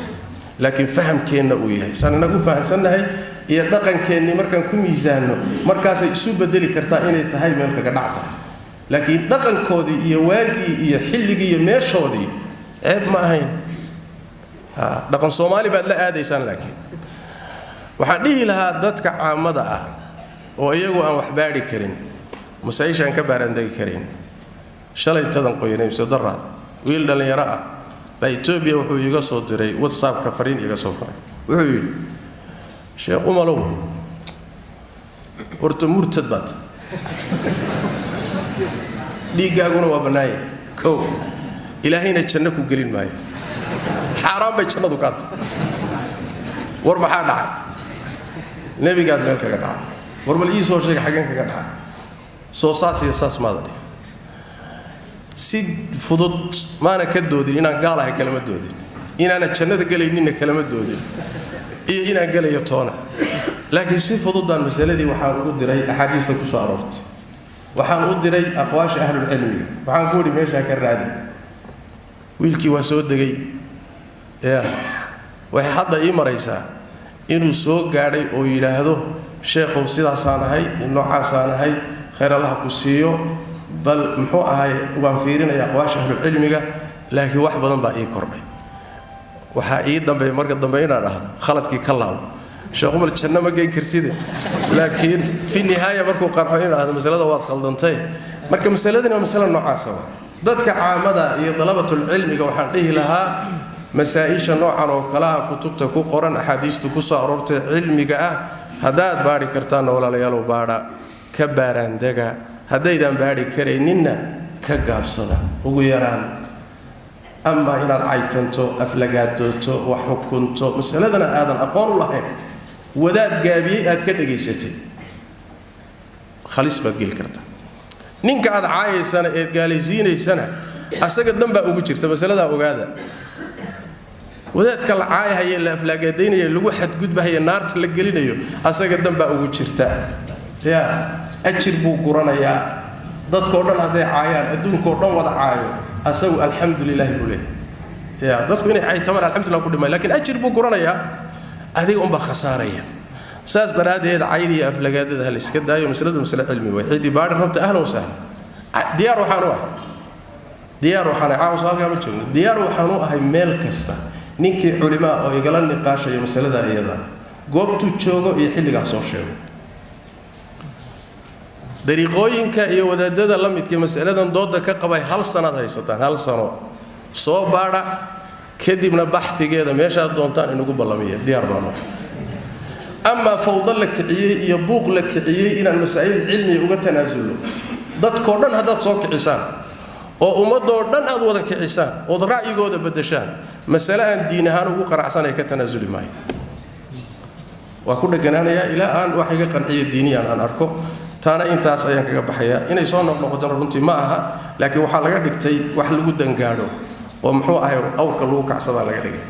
laakiin fahamkeenna uu yahay saan inagu fahamsannahay iyo dhaqankeennii markaan ku miisaanno markaasay isu bedeli kartaa inay tahay meel kaga dhac tahay. Laakiin dhaqankoodii iyo waagii iyo xilligii iyo meeshoodii ceeb ma ahayn. Dhaqan Soomaali baad la aadaysaan. Laakiin waxaan dhihi lahaa dadka caamada ah oo iyagu aan wax baadhi karin, masaa-isha aan ka baaraandegi karin, shalay tadan qoyanay mise daraad wiil dhallinyaro ah baa Etoobiya wuxuu iiga soo diray WhatsAppka fariin iiga soo faray. Wuxuu yidhi, sheekh Umalow, horta murtad baa tahay, dhiiggaaguna waa bannaanya kow, Ilaahayna janno ku gelin maayo, xaaraan bay jannadu kaa tahay. War maxaa dhacay? Nebigaad meel kaga dhacay. War bal ii soo sheega xaggeen kaga dhacay? Soo saas iyo saas maada dhih. Si fudud maana ka doodin inaan gaal ahay, kalama doodin inaana jannada gelayninna, kalama doodin iyo inaan gelayo toona. Laakiin si fudud baan masaladii waxaan ugu diray axaadiista ku soo aroortay, waxaan u diray aqwaasha ahlulcilmiga, waxaan ku idhi meeshaa ka raadi. Wiilkii waa soo degay, ya waxay hadda ii maraysaa inuu soo gaadhay oo yidhaahdo, sheekhow, sidaasaan ahay, noocaasaan ahay, khayr Allaha ku siiyo, bal muxuu ahay waan fiirinaya aqwaasha ahlulcilmiga, laakiin wax badan baa ii kordhay. Waxaa ii dambeeya marka dambe inaan dhahdo khaladkii ka laabo, sheekh Umar, janno ma geyn kartide. Laakiin fi nihaaya markuu qanco inuu dhahdo masalada waad khaldantay. Marka masaladani waa masale noocaasa. Waa dadka caamada iyo dalabatulcilmiga waxaan dhihi lahaa masaa-isha noocan oo kale ah kutubta ku qoran, axaadiistu ku soo aroortay cilmiga ah, haddaad baadhi kartaanna walaalayaalow baadha, ka baaraandega. Haddaydaan baadhi karayninna ka gaabsada ugu yaraan. Amaa inaad caytanto, aflagaadooto, wax xukunto, masaladana aadan aqoon u lahayn, wadaad gaabiyey aad ka dhegaysatay, khalis baad geli kartaa. Ninka aad caayaysana eed gaalaysiinaysana asaga dan baa ugu jirta masaladaa, ogaada. Wadaadka la caayahaya, la aflaagaadaynaya, lagu xadgudbahaya, naarta la gelinayo, asaga danbaa ugu jirta. Ya ajir buu guranayaa. Dadkao dhan hadday caayaan, adduunkao dhan wada caayo, asagu alxamdu lilaahi buu leeyahay. Ya dadku inay caytamaan alxamdulillah ku dhimay, laakiin ajir buu guranayaa, adiga unbaa khasaaraya. Saas daraaddeed cayda iyo aflagaadada ha la iska daayo. Masaladu masale cilmi way. Ciddii baadhi rabta, ahlan wasahlan. Diyaar waxaan u ahay, diyaar waxaan caawa soo halkaa ma joogno, diyaar waxaan u ahay meel kasta ninkii culimaa oo igala niqaashaya masalada iyada, goobtuu joogo iyo xilligaa soo sheego. Dariiqooyinka iyo wadaadada la midka masaladan dooda ka qabay, hal sanaad haysataan, hal sano soo baadha, kadibna baxfigeeda meeshaad doontaan inugu ballamiya, diyaar baanu. Amaa fawdo la kiciyey iyo buuq la kiciyey inaan masaa'il cilmiga uga tanaasulno, dadkoo dhan haddaad soo kicisaan oo ummadoo dhan aad wada kicisaan ood ra'yigooda beddeshaan, masale aan diin ahaan ugu qanacsanaya ka tanaasuli maayo. Waa ku dheganaanayaa ilaa aan wax iga qanciyo diiniyan aan arko. Taana intaas ayaan kaga baxayaa. Inay soo noqnoqotona runtii ma aha, laakiin waxaa laga dhigtay wax lagu dangaadho oo muxuu ahay awrka lagu kacsadaa laga dhigay.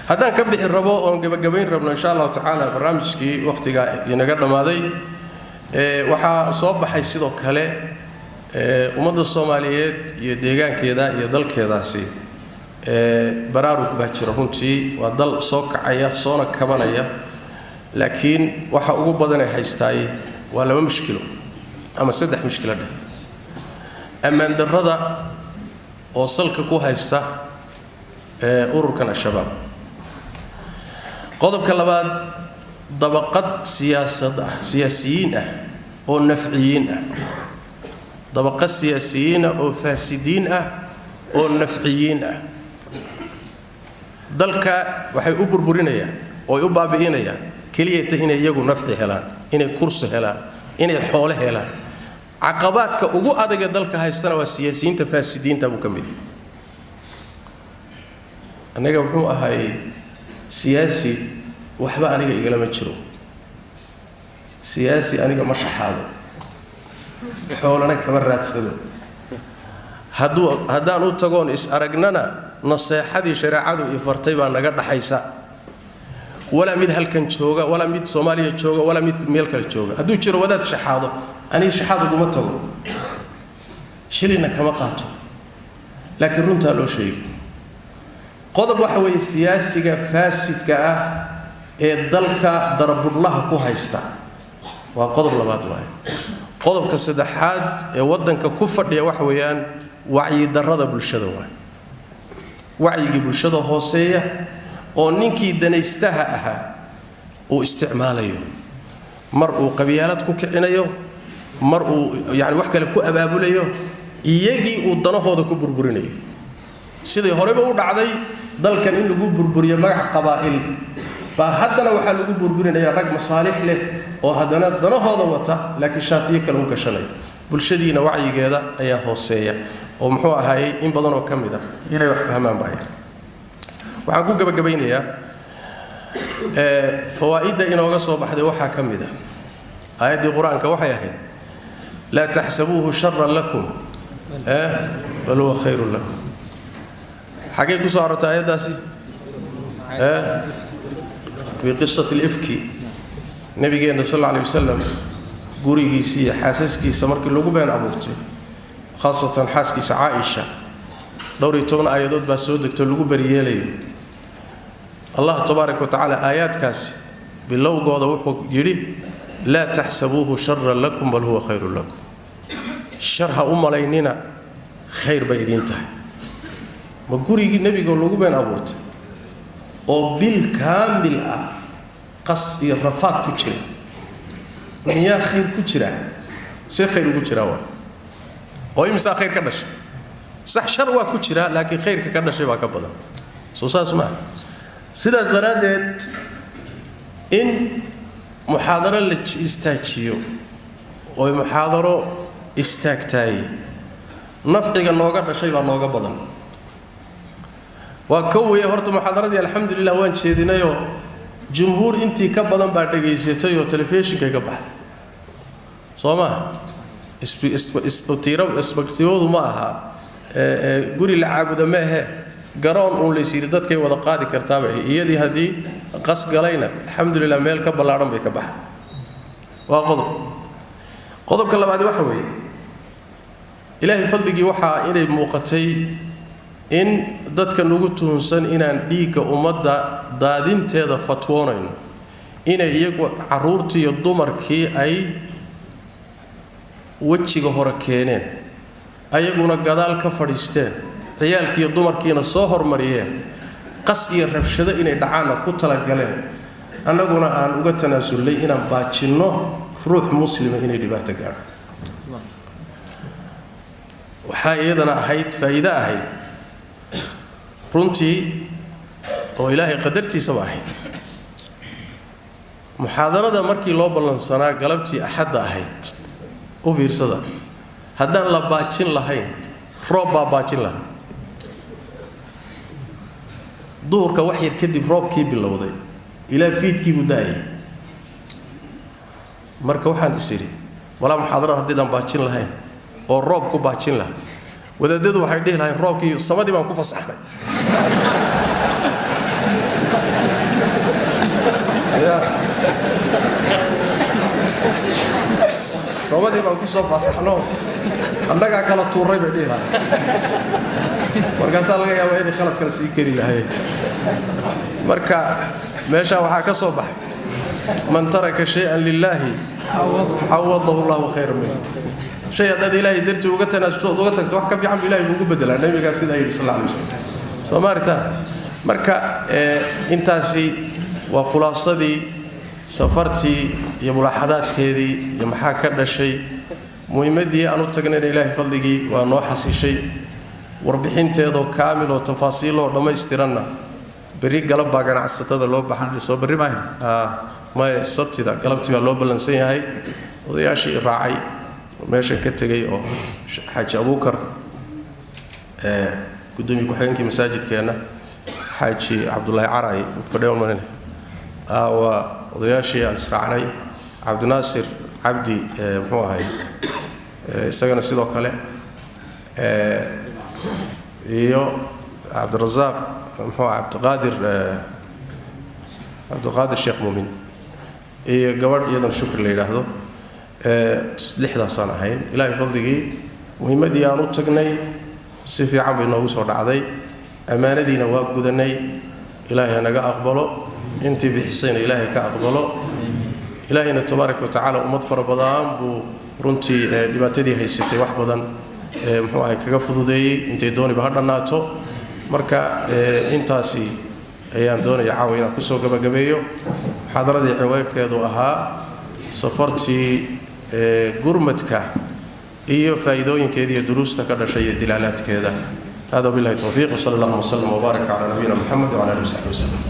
Haddaan ka bixi rabo oon gebagabayn rabno, insha allahu tacaala, barnaamijkii wakhtiga inaga dhammaaday. Waxaa soo baxay sidoo kale ummadda Soomaaliyeed iyo deegaankeeda iyo dalkeedaasi baraarug baa jira. Runtii waa dal soo kacaya, soona kabanaya, laakiin waxa ugu badanay haystaay waa laba mushkilo ama saddex mushkilo dheh: ammaan darrada oo salka ku haysta ururkan Al-Shabaab; qodobka labaad, dabaqad siyaasad ah, siyaasiyiin ah oo nafciyiin ah, dabaqad siyaasiyiin ah oo faasidiin ah oo nafciyiin ah, dalka waxay u burburinayaan oo ay u baabi'inayaan keliyata inay iyagu nafci helaan, inay kursi helaan, inay xoole helaan. Caqabaadka ugu adagee dalka haystana waa siyaasiyiinta faasidiinta buu ka mid yahay. Annaga muxuu ahay siyaasi? Waxba aniga igalama jiro siyaasi. Aniga ma shaxaado, xoolana kama raadsado. Hadduu haddaan u tagoon is aragnana, naseexadii shareecadu i fartay baa naga dhaxaysa. Walaa mid halkan jooga, walaa mid Soomaaliya jooga, walaa mid meel kale jooga. Hadduu jiro wadaad shaxaado, aniga shaxaad uguma tago, shilina kama qaato, laakiin runtaa loo sheegi. Qodob waxa weeye siyaasiga faasidka ah ee dalka darabudhlaha ku haysta, waa qodob labaad waaye. Qodobka saddexaad ee waddanka ku fadhiya waxa weeyaan wacyi darrada bulshada waaye, wacyigii bulshada hooseeya oo ninkii danaystaha ahaa uu isticmaalayo, mar uu qabyaalad ku kicinayo, mar uu yani wax kale ku abaabulayo, iyagii uu danahooda ku burburinayo. Siday horeyba u dhacday dalkan in lagu burburiyo magac qabaa'il baa, haddana waxaa lagu burburinayaa rag masaalix leh oo haddana danahooda wata, laakiin shaatiyo kale u gashanaya. Bulshadiina wacyigeeda ayaa hooseeya oo muxuu ahaayey in badan oo ka mid ah inay wax fahmaan baa yar. Waxaan ku gabagabaynayaa fawaa'idda inooga soo baxday. Waxaa ka mid ah aayaddii Qur-aanka waxay ahayd: "Laa taxsabuuhu sharan lakum, bal huwa khayrun lakum." Xaggay ku soo aroortay aayaddaasi? Fii qisati alifki. Nabigeenna sal alla alay wasalam gurigiisii iyo xaasaskiisa markii lagu been abuurtay, khaasatan xaaskiisa Caaisha, dhowr iyo toban aayadood baa soo degto lagu beriyeelayo. Allah tabaaraka wa tacaala aayaadkaasi bilowgooda wuxuu yidhi: "Laa taxsabuuhu sharan lakum, bal huwa khayrun lakum." Shar ha u malaynina, khayr bay idiin tahay. Ma gurigii nebigoo lagu been abuurtay oo bil kaamil ah qas iyo rafaad ku jira miyaa khayr ku jiraa? See khayr ugu jiraa waa oo imisaa khayr ka dhashay? Sax, shar waa ku jiraa, laakiin khayrka ka dhashay baa ka badan. Soo saas maaha? Sidaas daraaddeed in muxaadaro la istaajiyo oo muxaadaro istaagtaay, nafciga nooga dhashay baa nooga badan. Waa ka weeye. Horta muxaadaradii alxamdulilah waan jeedinayoo jumhuur intii ka badan baa dhegaysatay oo telefishinkay ka baxday. Soo maa isbagtiyadu ma aha, guri la caabuda ma ahe. Garoon uun lays yidhi dadkay wada qaadi kartaaba, iyadii haddii qas galayna alxamdulilah meel ka ballaadhan bay ka baxday. Waa qodob. Qodobka labaad waxa weeye, Ilaahay fadligii waxaa inay muuqatay in dadka nagu tuhunsan inaan dhiigga ummadda daadinteeda fatwoonayno, inay iyagu carruurtii iyo dumarkii ay wejiga hore keeneen, ayaguna gadaal ka fadhiisteen, ciyaalkiiyo dumarkiina soo hormariyeen, qas iyo rabshado inay dhacaanna ku talagaleen, annaguna aan uga tanaasulnay inaan baajinno ruux muslima inay dhibaato gaadho. Waxaa iyadana ahayd faa'iide ahayd runtii oo Ilaahay qadartiisaba ahayd. Muxaadarada markii loo ballansanaa galabtii Axadda ahayd, u fiirsada, haddaan la baajin lahayn roob baa baajin lahaa. Duhurka wax yar kadib roobkii bilowday, ilaa fiidkii buu da'ayay. Marka waxaan is idhi, walaa muxaadarada haddiidaan baajin lahayn oo roob ku baajin lahaa, wadaadadu waxay dhihi lahayn roobkii samadii baan ku fasaxnay. Samadii baan kusoo fasaxno, annagaa kala tuuray bay dhihi lahayn. Markaasaa laga yaabaa inay khalad kale sii keri lahayn. Marka meeshaa waxaa ka soo baxay, man taraka shay-an lilaahi cawadahu Allahu khayran minhu. Shay haddaad Ilaahay dartii uga tanaasulso ood uga tagto, wax ka fiican bu Ilahay buugu bedelaa. Nabigaa sidaa yidhi sal alla alay wasalam. Soo maaritaa? Marka intaasi waa khulaasadii safartii iyo mulaaxadaadkeedii iyo maxaa ka dhashay. Muhiimaddii aan u tagnayna Ilaahay fadligii waa noo xasishay. Warbixinteedoo kaamil oo tafaasiiloo dhammaystiranna berri galab baa ganacsatada loo baxan. Soo berri maayo maya, Sabtida galabtii baa loo ballansan yahay. Odayaashii raacay meeshan ka tegay oo Xaaji Abuukar, gudoomiye ku-xigeenkii masaajidkeenna, Xaaji Cabdulaahi Caray fadhiyan, waa odayaashii aan israacnay, Cabdinaasir Cabdi muxuu ahay isagana sidoo kale, iyo Cabdirasaaq muxuu Cabdiqaadir, Cabdiqaadir Sheekh Muumin, iyo gabadh iyadan Shukri la yidhaahdo, lixdaasaan ahayn. Ilaahay fadligii muhiimaddii aan u tagnay si fiican bay noogu soo dhacday, ammaanadiina waa gudanay. Ilaahay hanaga aqbalo, intii bixisayna Ilaahay ka aqbalo. Ilaahayna tabaaraka wa tacaala ummad fara badan buu runtii dhibaatadii haysatay wax badan muxuu ahay kaga fududeeyey, intay dooniba ha dhannaato. Marka intaasi ayaan doonaya caawa inaan kusoo gabagabeeyo muxaadaradii ciwaankeedu ahaa safartii gurmadka iyo faa'iidooyinkeeda iyo duruusta ka dhashay iyo dilaalaadkeeda. Hada billahi tawfiiq, wsala allahuma wslam wbaarak cala nabiyina Muxamed wcala alihi wasaxbi wasalam.